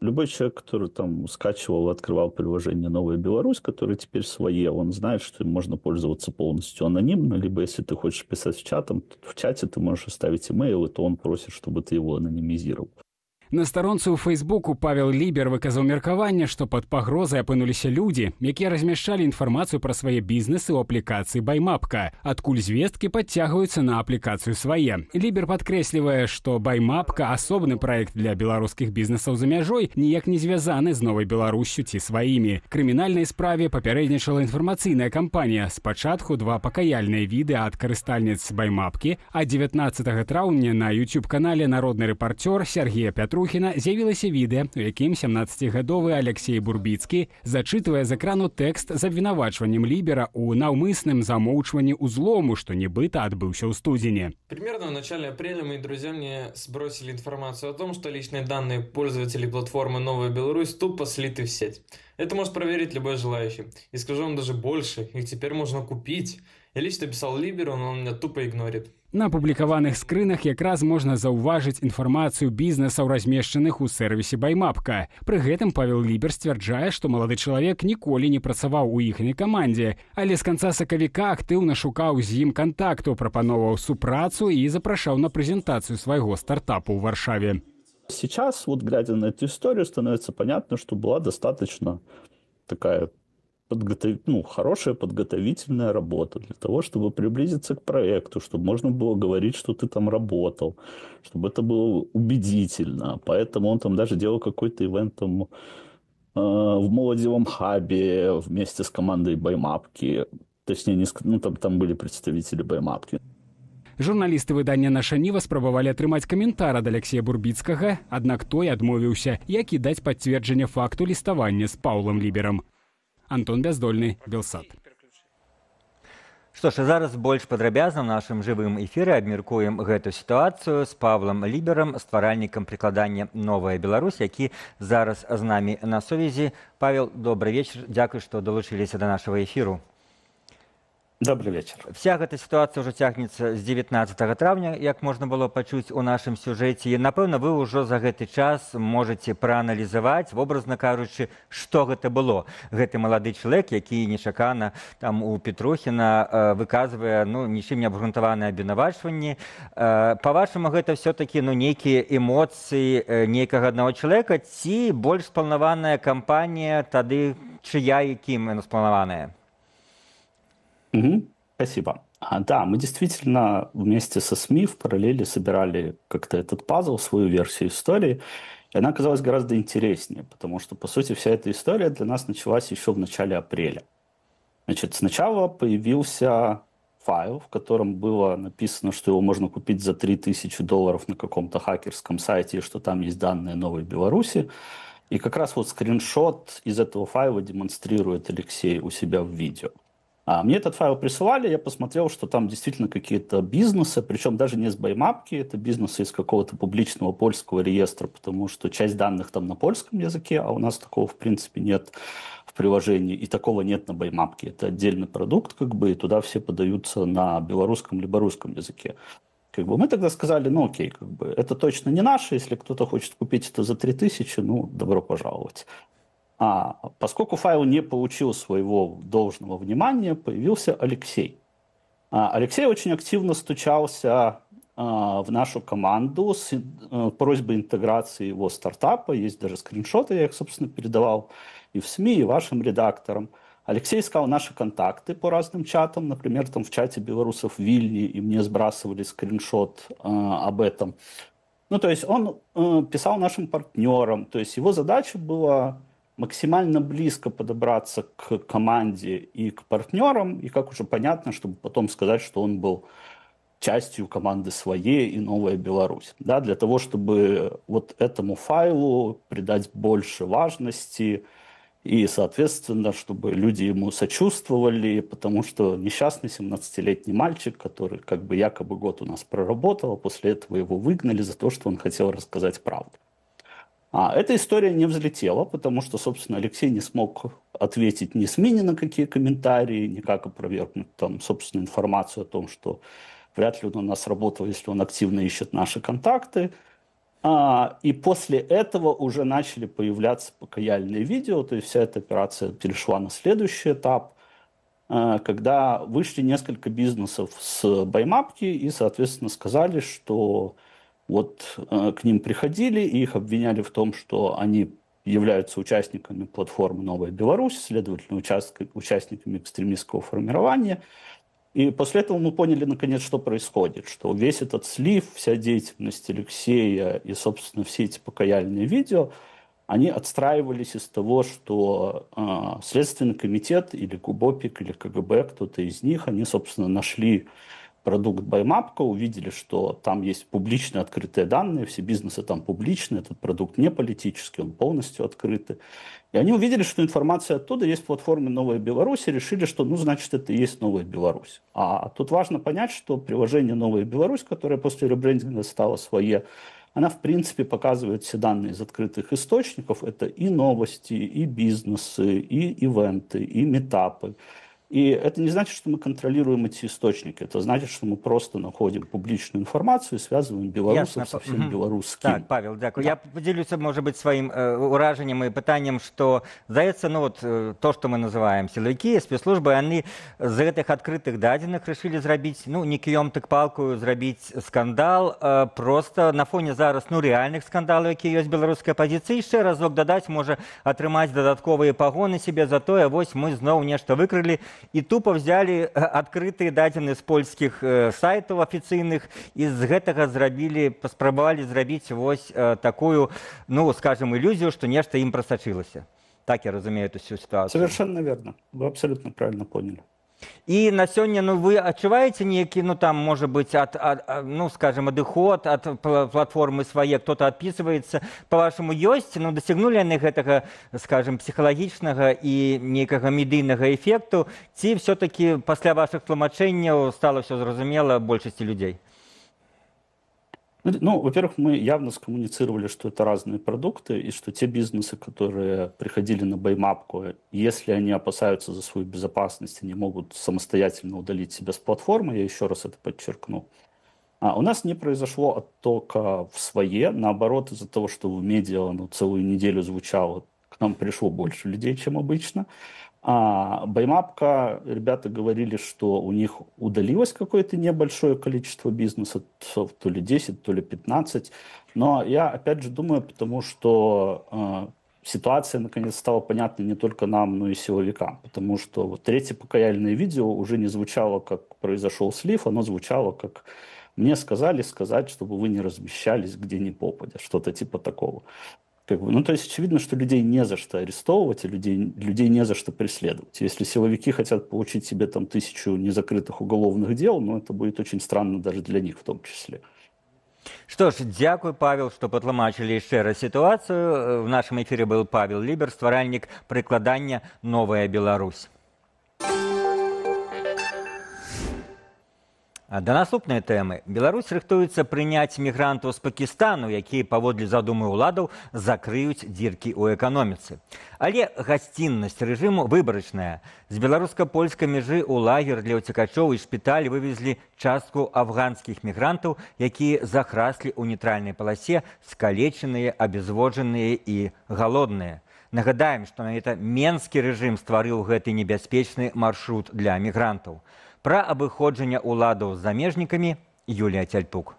Любой человек, который там скачивал и открывал приложение «Новая Беларусь», который теперь «Свае», он знает, что им можно пользоваться полностью анонимно, либо если ты хочешь писать в чате ты можешь оставить имейл, и то он просит, чтобы ты его анонимизировал. На старонцы ў Фейсбуку Павел Лібер выказаў меркаванне, што пад пагрозай апынуліся людзі, якія размяшчалі інфармацыю пра свае бізнесы ў аплікацыі «Баймапка», адкуль звесткі падцягваюцца на аплікацыю «Свае». Лібер падкрэслівае, што «Баймапка» асобны праект для беларускіх бізнесаў за мяжой, ніяк не звязаны з «Новай Беларуссю» ці «Сваімі». Крымінальнай справе папярэднічала інфармацыйная кампанія. Спачатку два пакаяльныя відэа ад карыстальніц «Баймапкі», а 19 траўня на YouTube-канале «Народны рэпарцёр» Сергея Петрухіна з'явілася відэа, у якім 17-гадовы Алексей Бурбіцкі зачытвае з экрану тэкст з абвінавачваннем Лібера ў наўмысным замоўчванні ўзлому, што нібыта адбыўся ў студзені. Примерно в начале апреля мои друзья мне сбросили информацию о том, что личные данные пользователей платформы «Новая Беларусь» тупо слиты в сеть. Это может проверить любой желающий. И скажу вам даже больше, их теперь можно купить. Я лично писал Либеру, но он меня тупо игнорит. На апублікаваных скрынах якраз можна заўважыць інфармацыю бізнесаў, размешчаных у сэрвісе «Баймапка». Пры гэтым Павел Лібер сцвярджае, што малады чалавек ніколі не працаваў у іхняй камандзе, але з канца сакавіка актыўна шукаў з ім кантакту, прапановаў супрацу і запрашаў на прэзентацыю свайго стартапу ў Варшаве. Сейчас, вот глядя на эту историю, становится понятно, что была достаточно такая хорошая подготовительная работа для того, чтобы приблизиться к проекту, чтобы можно было говорить, что ты там работал, чтобы это было убедительно. Поэтому он там даже делал какой-то ивент там, в Молодевом хабе вместе с командой Баймапки. Точнее, не, ну, там были представители Баймапки. Журналісты выдання «Наша Ніва» спрабавалі атрымаць каментар ад Алексея Бурбіцкага, аднак той адмовіўся, як і даць пацверджанне факту ліставання з Паўлам Ліберам. Антон Бяздольны, Белсат. Што ж, а зараз больш падрабязна ў нашым жывым эфіры абмяркуем гэту сітуацыю з Павлам Ліберам, стваральнікам прыкладання «Новая Беларусь», які зараз з намі на сувязі. Павел, добры вечар. Дзякуй, што далучыліся да нашага эфіру. Добрый вечер. Вся гэта сітуацыя ўжо цягнецца з 19 траўня, як можна было пачуць у нашым сюжэце. І, напэўна, вы ўжо за гэты час можаце прааналізаваць, вобразна кажучы, што гэта было. Гэты малады чалавек, які нечакана там у Петрухіна выказвае, ну, нічым не абгрунтаваныя абвінавачванні. Па-вашаму, гэта ўсё-такі, ну, нейкія эмоцыі нейкага аднаго чалавека ці больш спланаваная кампанія, тады чыя і кім яна спланаваная? Угу, спасибо. Да, мы действительно вместе со СМИ в параллели собирали как-то этот пазл, свою версию истории, и она оказалась гораздо интереснее, потому что, по сути, вся эта история для нас началась еще в начале апреля. Значит, сначала появился файл, в котором было написано, что его можно купить за $3000 на каком-то хакерском сайте, и что там есть данные Новой Беларуси. И как раз вот скриншот из этого файла демонстрирует Алексей у себя в видео. Мне этот файл присылали, я посмотрел, что там действительно какие-то бизнесы, причем даже не с баймапки, это бизнесы из какого-то публичного польского реестра, потому что часть данных там на польском языке, а у нас такого в принципе нет в приложении, и такого нет на баймапке. Это отдельный продукт, как бы, и туда все подаются на белорусском либо русском языке. Как бы мы тогда сказали, ну окей, как бы, это точно не наше, если кто-то хочет купить это за 3000, ну добро пожаловать. Поскольку файл не получил своего должного внимания, появился Алексей. Алексей очень активно стучался в нашу команду с просьбой интеграции его стартапа. Есть даже скриншоты, я их, собственно, передавал и в СМИ, и вашим редакторам. Алексей искал наши контакты по разным чатам, например, там в чате белорусов в Вильне, и мне сбрасывали скриншот об этом. Ну, то есть он писал нашим партнерам, то есть его задача была максимально близко подобраться к команде и к партнерам, и, как уже понятно, чтобы потом сказать, что он был частью команды своей и Новая Беларусь. Да, для того, чтобы вот этому файлу придать больше важности и, соответственно, чтобы люди ему сочувствовали, потому что несчастный 17-летний мальчик, который как бы якобы год у нас проработал, а после этого его выгнали за то, что он хотел рассказать правду. Эта история не взлетела, потому что, собственно, Алексей не смог ответить ни СМИ ни на какие комментарии, никак опровергнуть там, собственно, информацию о том, что вряд ли он у нас работал, если он активно ищет наши контакты. И после этого уже начали появляться покаяльные видео, то есть вся эта операция перешла на следующий этап, когда вышли несколько бизнесов с баймапки и, соответственно, сказали, что вот к ним приходили и их обвиняли в том, что они являются участниками платформы «Новая Беларусь», следовательно, участниками экстремистского формирования. И после этого мы поняли, наконец, что происходит, что весь этот слив, вся деятельность Алексея и, собственно, все эти покаяльные видео, они отстраивались из того, что Следственный комитет или ГУБОПИК, или КГБ, кто-то из них, они, собственно, нашли продукт Баймапка, увидели, что там есть публично открытые данные, все бизнесы там публичные, этот продукт не политический, он полностью открытый. И они увидели, что информация оттуда есть в платформе «Новая Беларусь», и решили, что, ну, значит, это и есть «Новая Беларусь». А тут важно понять, что приложение «Новая Беларусь», которое после ребрендинга стало «Свое», она, в принципе, показывает все данные из открытых источников. Это и новости, и бизнесы, и ивенты, и митапы. И это не значит, что мы контролируем эти источники. Это значит, что мы просто находим публичную информацию и связываем белорусов со всем белорусским. Так, Павел, дзякую. Да. Я поделюсь, может быть, своим уражаннем и пытаннем, что, здаецца, ну вот то, что мы называем силовики, спецслужбы, они з гэтых открытых дадзеных решили зрабіць, ну, не кіём, так палкою, зрабіць скандал, просто на фоне зараз, ну, реальных скандалаў, якія ёсць беларускай апазіцыі, яшчэ разок дадаць, можа, атрымаць дадатковыя пагоны себе за тое, вось мы зноў нешта выкрылі, і тупо взяли адкрытыя дадзены з польскіх сайтаў афіцыйных і з гэтага зрабілі, паспрабавалі зрабіць вось такую, ну, скажем, ілюзію, што нешта ім прасачылася. Так я разумею эту всю ситуацию. Совершенно верно. Вы абсолютно правильно поняли. І на сёння, ну, вы адчуваеце нейкі, ну, там, можа быць, ну, скажем, адыход ад платформы свае, кто-то адпісваецца, па-вашаму, ёсць, ну, дасягнулі яны гэтага, скажем, псіхалагічнага і нейкага медыйнага эфекту, ці ўсё-такі пасля вашых тлумачэнняў стала ўсё зразумела большасці людзей? Ну, во-первых, мы явно скоммуницировали, что это разные продукты, и что те бизнесы, которые приходили на Баймапку, если они опасаются за свою безопасность, они могут самостоятельно удалить себя с платформы, я еще раз это подчеркну. А у нас не произошло оттока в свои, наоборот, из-за того, что в медиа оно целую неделю звучало, к нам пришло больше людей, чем обычно. А Баймапка, ребята говорили, что у них удалилось какое-то небольшое количество бизнеса, то ли 10, то ли 15. Но я опять же думаю, потому что ситуация наконец стала понятна не только нам, но и силовикам. Потому что вот третье покаяльное видео уже не звучало, как произошел слив, оно звучало, как мне сказали сказать, чтобы вы не размещались где ни попадя, что-то типа такого. Как бы, ну, то есть очевидно, что людей не за что арестовывать, и людей не за что преследовать. Если силовики хотят получить себе там 1000 незакрытых уголовных дел, ну, это будет очень странно даже для них в том числе. Што ж, дзякуй, Павел, што патлумачылі яшчэ раз сітуацыю. В нашым эфіры был Павел Лібер, стваральнік прыкладання «Новая Беларусь». Да наступнай тэмы. Беларусь рыхтуецца прыняць мігрантаў з Пакістану, якія, паводле задумы ўладаў, закрыюць дзіркі ў эканоміцы. Але гасціннасць рэжыму выбарачная. З беларуска-польскай мяжы ў лагер для ўцекачоў і шпіталь вывезлі частку афганскіх мігрантаў, якія захраслі ў нейтральнай паласе, скалечаныя, абезводжаныя і галодныя. Нагадаем, што менавіта менскі рэжым стварыў гэты небяспечны маршрут для мігрантаў. Пра абыходжанне ўладаў з замежнікамі Юлія Цяльпук.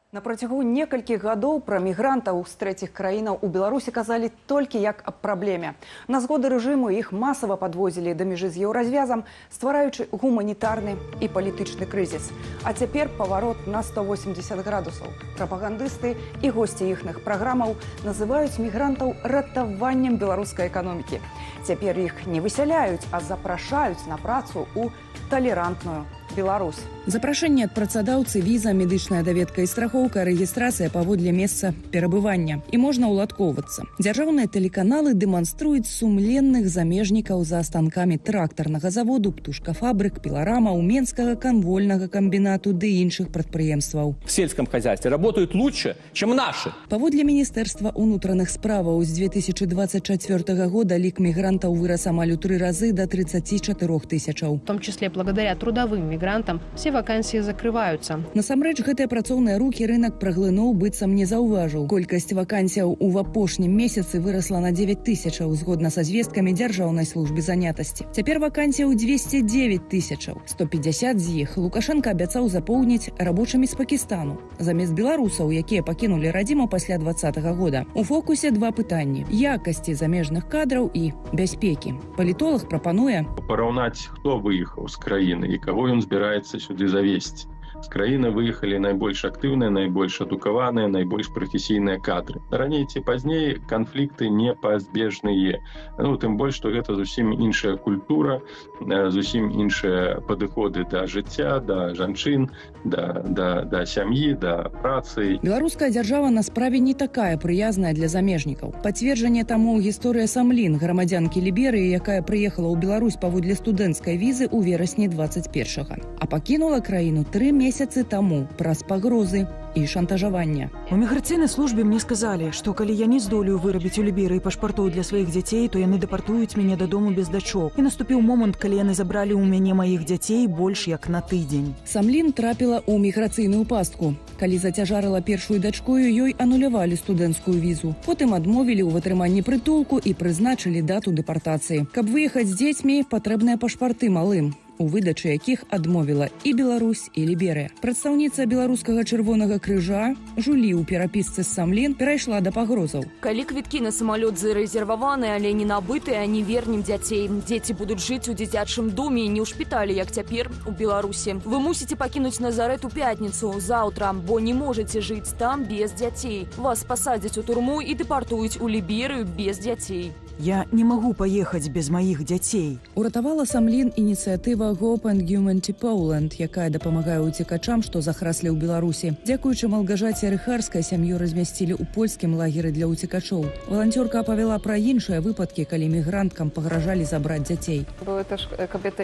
На працягу некалькіх гадоў пра мігрантаў з трэціх краінаў у Беларусі казалі толькі як аб праблеме. На згоды рэжыму іх масава падвозілі да мяжы з еўразвязам, ствараючы гуманітарны і палітычны крызіс. А цяпер паварот на 180 градусаў. Прапагандысты і госці іхных праграмаў называюць мігрантаў ратаваннем беларускай эканомікі. Цяпер іх не высяляюць, а запрашаюць на працу ў талерантную Беларусь. Запрашэнне ад працадаўцы, віза, медычная даведка і страхоўка, рэгістрацыя паводле месца перабывання. І можна ўладкоўвацца. Дзяржаўныя тэлеканалы дэманструюць сумленных замежнікаў за станкамі трактарнага заводу, птушкафабрык, піларамаў, менскага канвольнага камбінату ды іншых прадпрыемстваў. В сельском хозяйстве работают лучше, чем наши. Паводле Міністэрства ўнутраных справаў з 2024 года лік мігрантаў вырас амаль у 3 разы до 34 тысячаў. В том числе благодаря трудовым мигрантам все вакансии закрываются. Насамрэч, гэтыя працоўныя рукі рынок праглынуў, быццам не заўважыў. Колькасць вакансіяў у апошнім месяцы вырасла на 9 тысячаў, згодна са звесткамі Дзяржаўнай службы занятасці. Цяпер вакансіяў 209 тысячаў. 150 з іх Лукашэнка абяцаў запоўніць рабочымі з Пакістану, замест беларусаў, якія пакінулі радзіму пасля 20-го года. У фокусе два пытанні: якасці замежных кадраў і бяспекі. Палітолаг прапануе параўнаць, хто выехаў з краіны і каго ён збіраецца сюды завесці. З краіны выехалі найбольш актыўныя, найбольш адукаваныя, найбольш прафесійныя кадры. Раней ці пазней канфлікты непазбежныя. Ну, тым больш, што гэта зусім іншая культура, зусім іншыя падыходы да жыцця, да жанчын, да сям'і, да працы. Беларуская дзяржава на справе не такая прыязная для замежнікаў. Пацверджанне таму гісторыя Самлін, грамадзянкі Ліберыі, якая прыехала ў Беларусь паводле студэнцкай візы ў верасні 21-га, а пакінула краіну 3 месяцы таму праз пагрозы і шантажавання. У міграцыйнай службе мне сказалі, што калі я не здолею вырабіць у Ліберыі пашпартоў для сваіх дзяцей, то яны дэпартуюць мяне дадому без дачок. І наступіў момант, калі яны забралі ў мяне маіх дзяцей больш як на тыдзень. Самлін трапіла ў міграцыйную пастку. Калі зацяжарыла першую дачкою, ёй анулявалі студэнцкую візу. Потым адмовілі ў атрыманні прытулку і прызначылі дату дэпартацыі. Каб выехаць з дзецьмі, патрэбныя пашпарты малым, у выдачы якіх адмовіла і Беларусь, і Ліберыя. Прадстаўніца беларускага Чырвонага Крыжа Жулі ў перапісцы з Самлін перайшла да пагрозаў. Калі квіткі на самалёт зарэзерваваны, але не набытыя, не вернем дзяцей. Дзеці будуць жыць у дзіцячым доме і не ў шпіталі, як цяпер у Беларусі. Вы мусіце пакінуць Назарэт у пятніцу, заўтра, бо не можаце жыць там без дзяцей. Вас пасадзяць у турму і дэпартуюць у Ліберыю без дзяцей. Я не магу паехаць без маіх дзяцей. Уратавала Самлін ініцыятыва Hope and Humanity Poland, якая дапамагае уцекачам, што захраслі ў Беларусі. Дзякуючы Малгажаце Рыхарскай сям'ю размясцілі ў польскім лагеры для ўцекачоў. Валанцёрка апавяла пра іншыя выпадкі, калі мігранткам пагражалі забраць дзяцей. Były też kobiety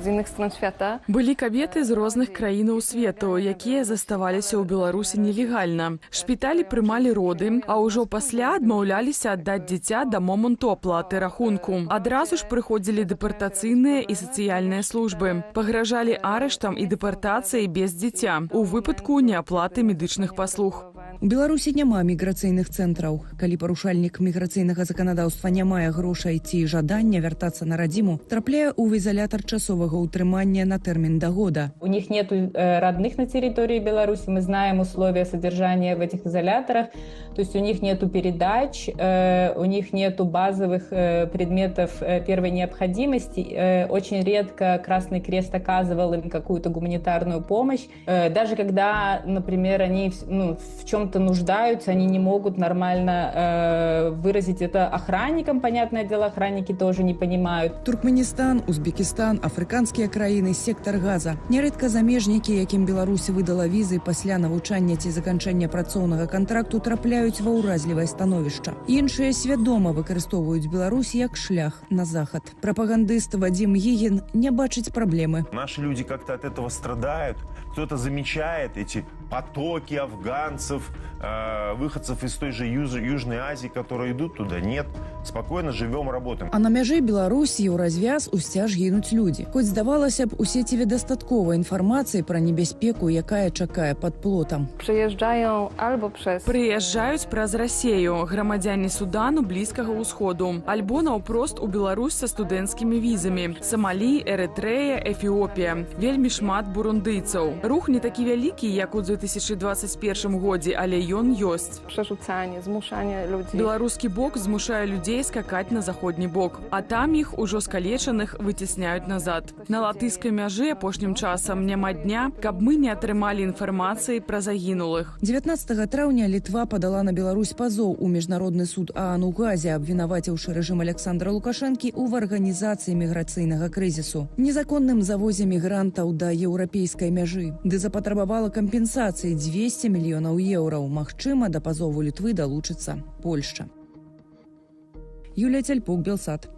z innych stron świata. Былі кабеты з розных краінаў свету, якія заставаліся ў Беларусі нелегальна. Шпіталі прымалі роды, а ўжо пасля адмаўляліся аддаць дзіця да моманту аплаты рахунку. Адразу ж прыходзілі дэпартацыйныя і сацыяльныя службы. Пагражалі арыштам і дэпартацыяй без дзіця у выпадку неаплаты медычных паслуг. У Беларусі няма міграцыйных цэнтраў. Калі парушальнік міграцыйнага заканадаўства не мае грошай ці жадання вяртацца на радзіму, трапляе ў ізалятар часовага ўтрымання на тэрмін да года. У них нет родных на территории Беларуси, мы знаем условия содержания в этих изоляторах, то есть у них нету передач, у них нету базовых предметов первой необходимости. Очень редко Красный Крест оказывал им какую-то гуманитарную помощь. Даже когда, например, они в чем-то нуждаются, они не могут нормально выразить это охранникам, понятное дело, охранники тоже не понимают. Туркменістан, Узбекістан, афрыканскія краіны, сектар Газа. Нярэдка замежнікі, якім Беларусь выдала візы пасля навучання ці заканчэння працоўнага кантракту, трапляюць ва ўразлівае становішча. Іншыя свядома выкарыстоўваюць Беларусь як шлях на захад. Прапагандыст Вадзім Гігін не бачыць праблемы. Наши люди как-то от этого страдают. Кто-то замечает эти потоки афганцев, выходцев из той же Южной Азии, которые идут туда. Нет, спокойно живем, работаем. А на мяжы Беларусі Еўразвяз усцяж гінуць людзі. Хоць, здавалася б, у сеціве дастаткова інфармацыі пра небяспеку, якая чакае пад плотам. Прыязджаюць праз Расею, грамадзяне Судану, Блізкага Усходу, альбо наўпрост у Беларусь са студэнцкімі візамі. Самалі, Эрытрэя, Эфіопія. Вельмі шмат бурундыйцаў. Рух не такі вялікі, як у 2021 годзе, але ён ёсць. Беларускі бок змушае людзей скакаць на заходні бок, а там іх ужо скалечаных выцісняюць назад. На латыскай мяжы апошнім часам няма дня, каб мы не атрымалі інфармацыі пра загінулых. 19 траўня Літва падала на Беларусь пазоў у Міжнародны суд ААН у Газе, абвінаваціўшы рэжым Аляксандра Лукашэнкі ў арганізацыі міграцыйнага крызісу, незаконным завозе мігрантаў да еўрапейскай мяжы, ды запатрабавала кампенсацыі 200 мільёнаў еўраў. Магчыма, да пазову Літвы далучыцца Польшча. Юлія Цяльпук, Белсат.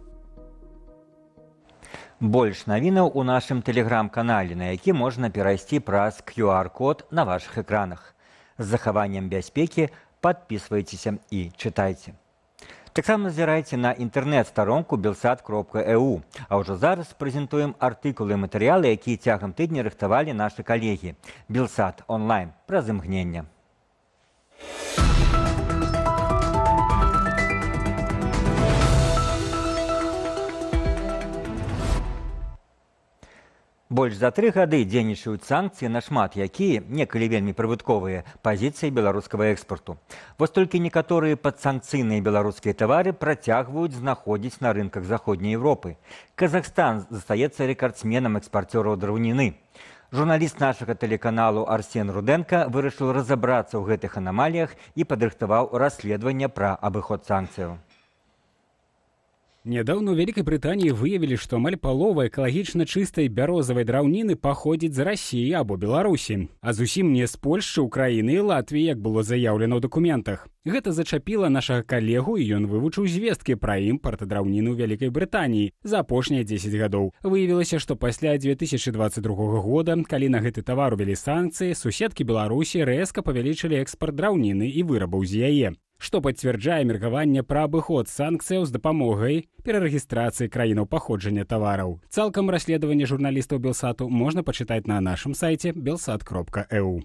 Больш навінаў у нашым тэлеграм-канале, на які можна перайсці праз QR-код на вашых экранах. З захаваннем бяспекі падпісвайцеся і чытайце. Таксама назірайце на інтэрнэт-старонку belsat.eu. А ўжо зараз прэзентуем артыкулы і матэрыялы, якія цягам тыдня рыхтавалі нашы калегі. Белсат онлайн праз імгненне. Больш за 3 гады дзейнічаюць санкцыі на шмат якія, некалі вельмі прыбытковыя, пазіцыі беларускага экспарту. Вось толькі некаторыя падсанкцыйныя беларускія тавары працягваюць знаходзіць на рынках Заходняй Европы. Казахстан застаецца рэкардсменам экспарцёраў драўніны. Журналіст нашага тэлеканалу Арсен Руденко вырашыў разабрацца ў гэтых анамаліях і падрыхтаваў расследаванне пра абыход санкцыяў. Нядаўна ў Вялікай Брытаніі выявілі, што амаль палова экалагічна чыстай бярозавай драўніны паходзіць з Расіі або Беларусі, а зусім не з Польшчы, Украіны і Латвіі, як было заяўлена ў дакументах. Гэта зачапіла нашага калегу, і ён вывучыў звесткі пра імпарт драўніны ў Вялікай Брытаніі за апошнія 10 гадоў. Выявілася, што пасля 2022 года, калі на гэты тавар увялі санкцыі, суседкі Беларусі рэзка павялічылі экспарт драўніны і вырабаў з яе, што пацвярджае меркаванне пра абыход санкцыяў з дапамогай перарэгістрацыі краінаў паходжання тавараў. Цалкам расследаванне журналістаў Белсату можна пачытаць на нашым сайце belsat.eu.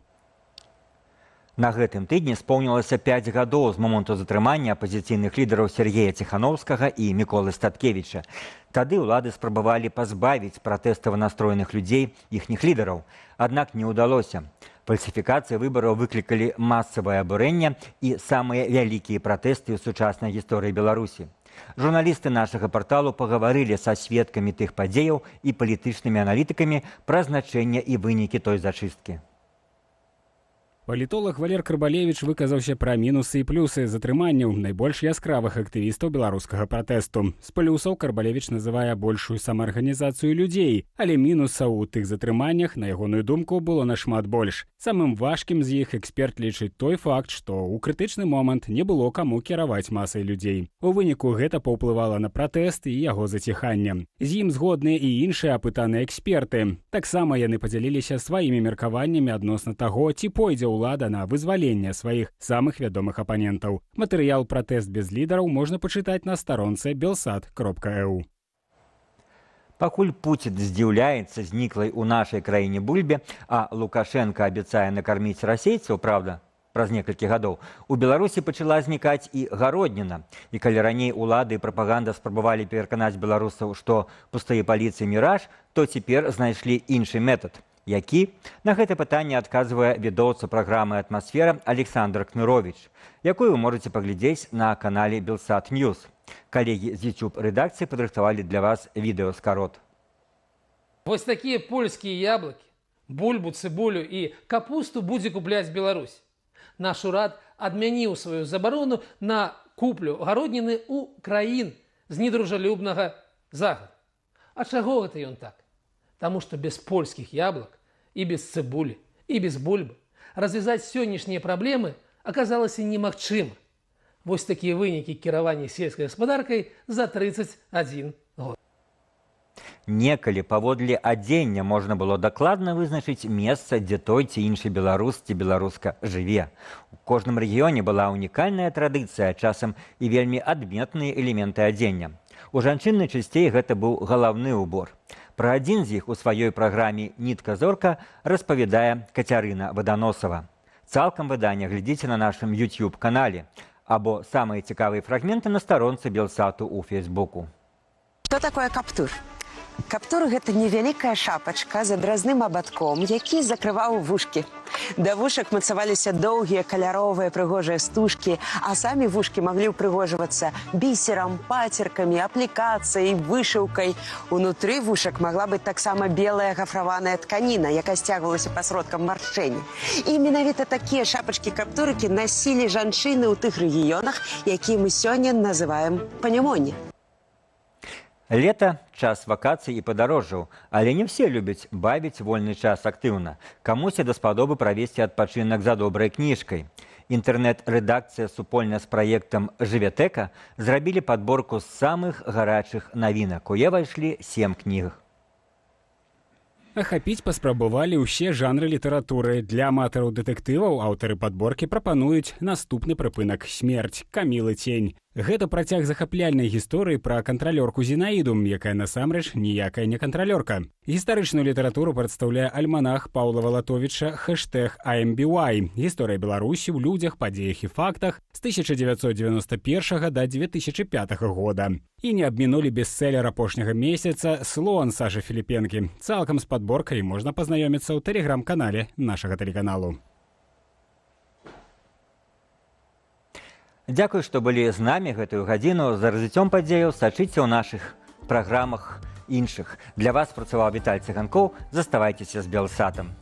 На гэтым тыдні споўнілася 5 гадоў з моманту затрымання апазіцыйных лідараў Сергея Ціханоўскага і Міколы Статкевіча. Тады ўлады спрабавалі пазбавіць пратэстава настроеных людзей іхніх лідараў. Аднак не ўдалося. Фальсіфікацыі выбараў выклікалі масавае абурэнне і самыя вялікія пратэсты ў сучаснай гісторыі Беларусі. Журналісты нашага парталу пагаварылі са сведкамі тых падзеяў і палітычнымі аналітыкамі пра значэнне і вынікі той зачысткі. Палітолаг Валер Карбалевіч выказаўся пра мінусы і плюсы затрыманняў найбольш яскравых актывістаў беларускага пратэсту. З плюсаў Карбалевіч называе большую самаарганізацыю людзей, але мінусаў у тых затрыманнях, на ягоную думку, было нашмат больш. Самым важкім з іх эксперт лічыць той факт, што ў крытычны момант не было каму кіраваць масай людзей. У выніку гэта паўплывала на пратэст і яго заціханне. З ім згодныя і іншыя апытаныя эксперты. Таксама яны падзяліліся сваімі меркаваннямі адносна таго, ці пойдзе ўлада на вызваленне сваіх самых вядомых апанентаў. Матэрыял «Пратэст без лідараў» можна пачытаць на старонцы belsat.eu. Пакуль Пуцін здзіўляецца зніклай у нашай краіне бульбе, а Лукашэнка абяцае накарміць расейцаў, праўда, праз некалькі гадоў, у Беларусі пачала знікаць і гародніна. І калі раней улады і прапаганда спрабавалі пераканаць беларусаў, што пустыя паліцы міраж, то цяпер знайшлі іншы метад. Які? На гэта пытанне адказвае ведоўца праграмы «Атмасфера» Александр Кнырович, якую вы можаце паглядзець на канале Белсат Ньюс. Калегі з YouTube рэдакцыі падрыхтавалі для вас відэаскарот. Вось такія польскія яблыкі, бульбу, цыбулю і капусту будзе купляць Беларусь. Наш урад адмяніў сваю забарону на куплю гародніны ў краін з недружалюбнага захаду. А чаго гэта ён так? Таму што без польскіх яблык і без цыбулі, і без бульбы развязаць сённяшнія праблемы аказалася немагчыма. Вось такія вынікі кіравання сельскай гаспадаркай за 31 год. Некалі паводле адзення можна было дакладна вызначыць месца, дзе той ці іншы беларус ці беларуска жыве. У кожным рэгіёне была унікальная традыцыя, часам і вельмі адметныя элементы адзення. У жанчын найчасцей гэта быў галаўны убор. Пра адзін з іх у сваёй праграме «Нітка-зорка» распавядае Кацярына Ваданосава. Цалкам выданне глядзіце на нашым YouTube-канале або самыя цікавыя фрагменты на старонцы Белсату ў Фейсбуку. Што такое каптур? Каптур гэта невялікая шапачка з адразным абадком, які закрываў вушкі. Да вушак мацаваліся доўгія каляровыя прыгожыя стужкі, а самі вушкі маглі ўпрыгожвацца бісерам, пацеркамі, аплікацыяй, вышыўкай. Унутры вушак магла быць таксама белая гафраваная тканіна, якая сцягвалася пасродкам маршчэні. І менавіта такія шапачкі-каптурыкі насілі жанчыны ў тых рэгіёнах, якія мы сёння называем Панямонне. Лета – час вакацый і падарожжаў, але не ўсе любяць бавіць вольны час актыўна. Камусьці даспадобы правесці адпачынак за добрай кніжкай. Інтэрнэт-рэдакцыя супольна з праектам «Жывятэка» зрабілі падборку самых гарачых навінак. У яе ўвайшлі 7 кніг. Ахапіць паспрабавалі ўсе жанры літаратуры. Для аматараў дэтэктываў аўтары падборкі прапануюць наступны прыпынак «Смерць» Камілы Цень. Гэта працяг захапляльнай гісторыі пра кантралёрку Зінаіду, якая насамрэч ніякая не кантралёрка. Гістарычную літаратуру прадстаўляе альманах Паўла Валатовіча «Хэштэг IMBY». Гісторыя Беларусі ў людзях, падзеях і фактах з 1991 до 2005 года. І не абмінулі бестселлер апошняга месяца «Слон» Сашы Філіпенкі. Цалкам з падборкай можна пазнаёміцца ў тэлеграм-канале нашага тэлеканалу. Дзякуй, што былі з намі гэтую гадзіну. За развіццём падзеяў сачыце ў нашых праграмах іншых. Для вас працаваў Віталь Цыганкоў. Заставайцеся з Белсатам.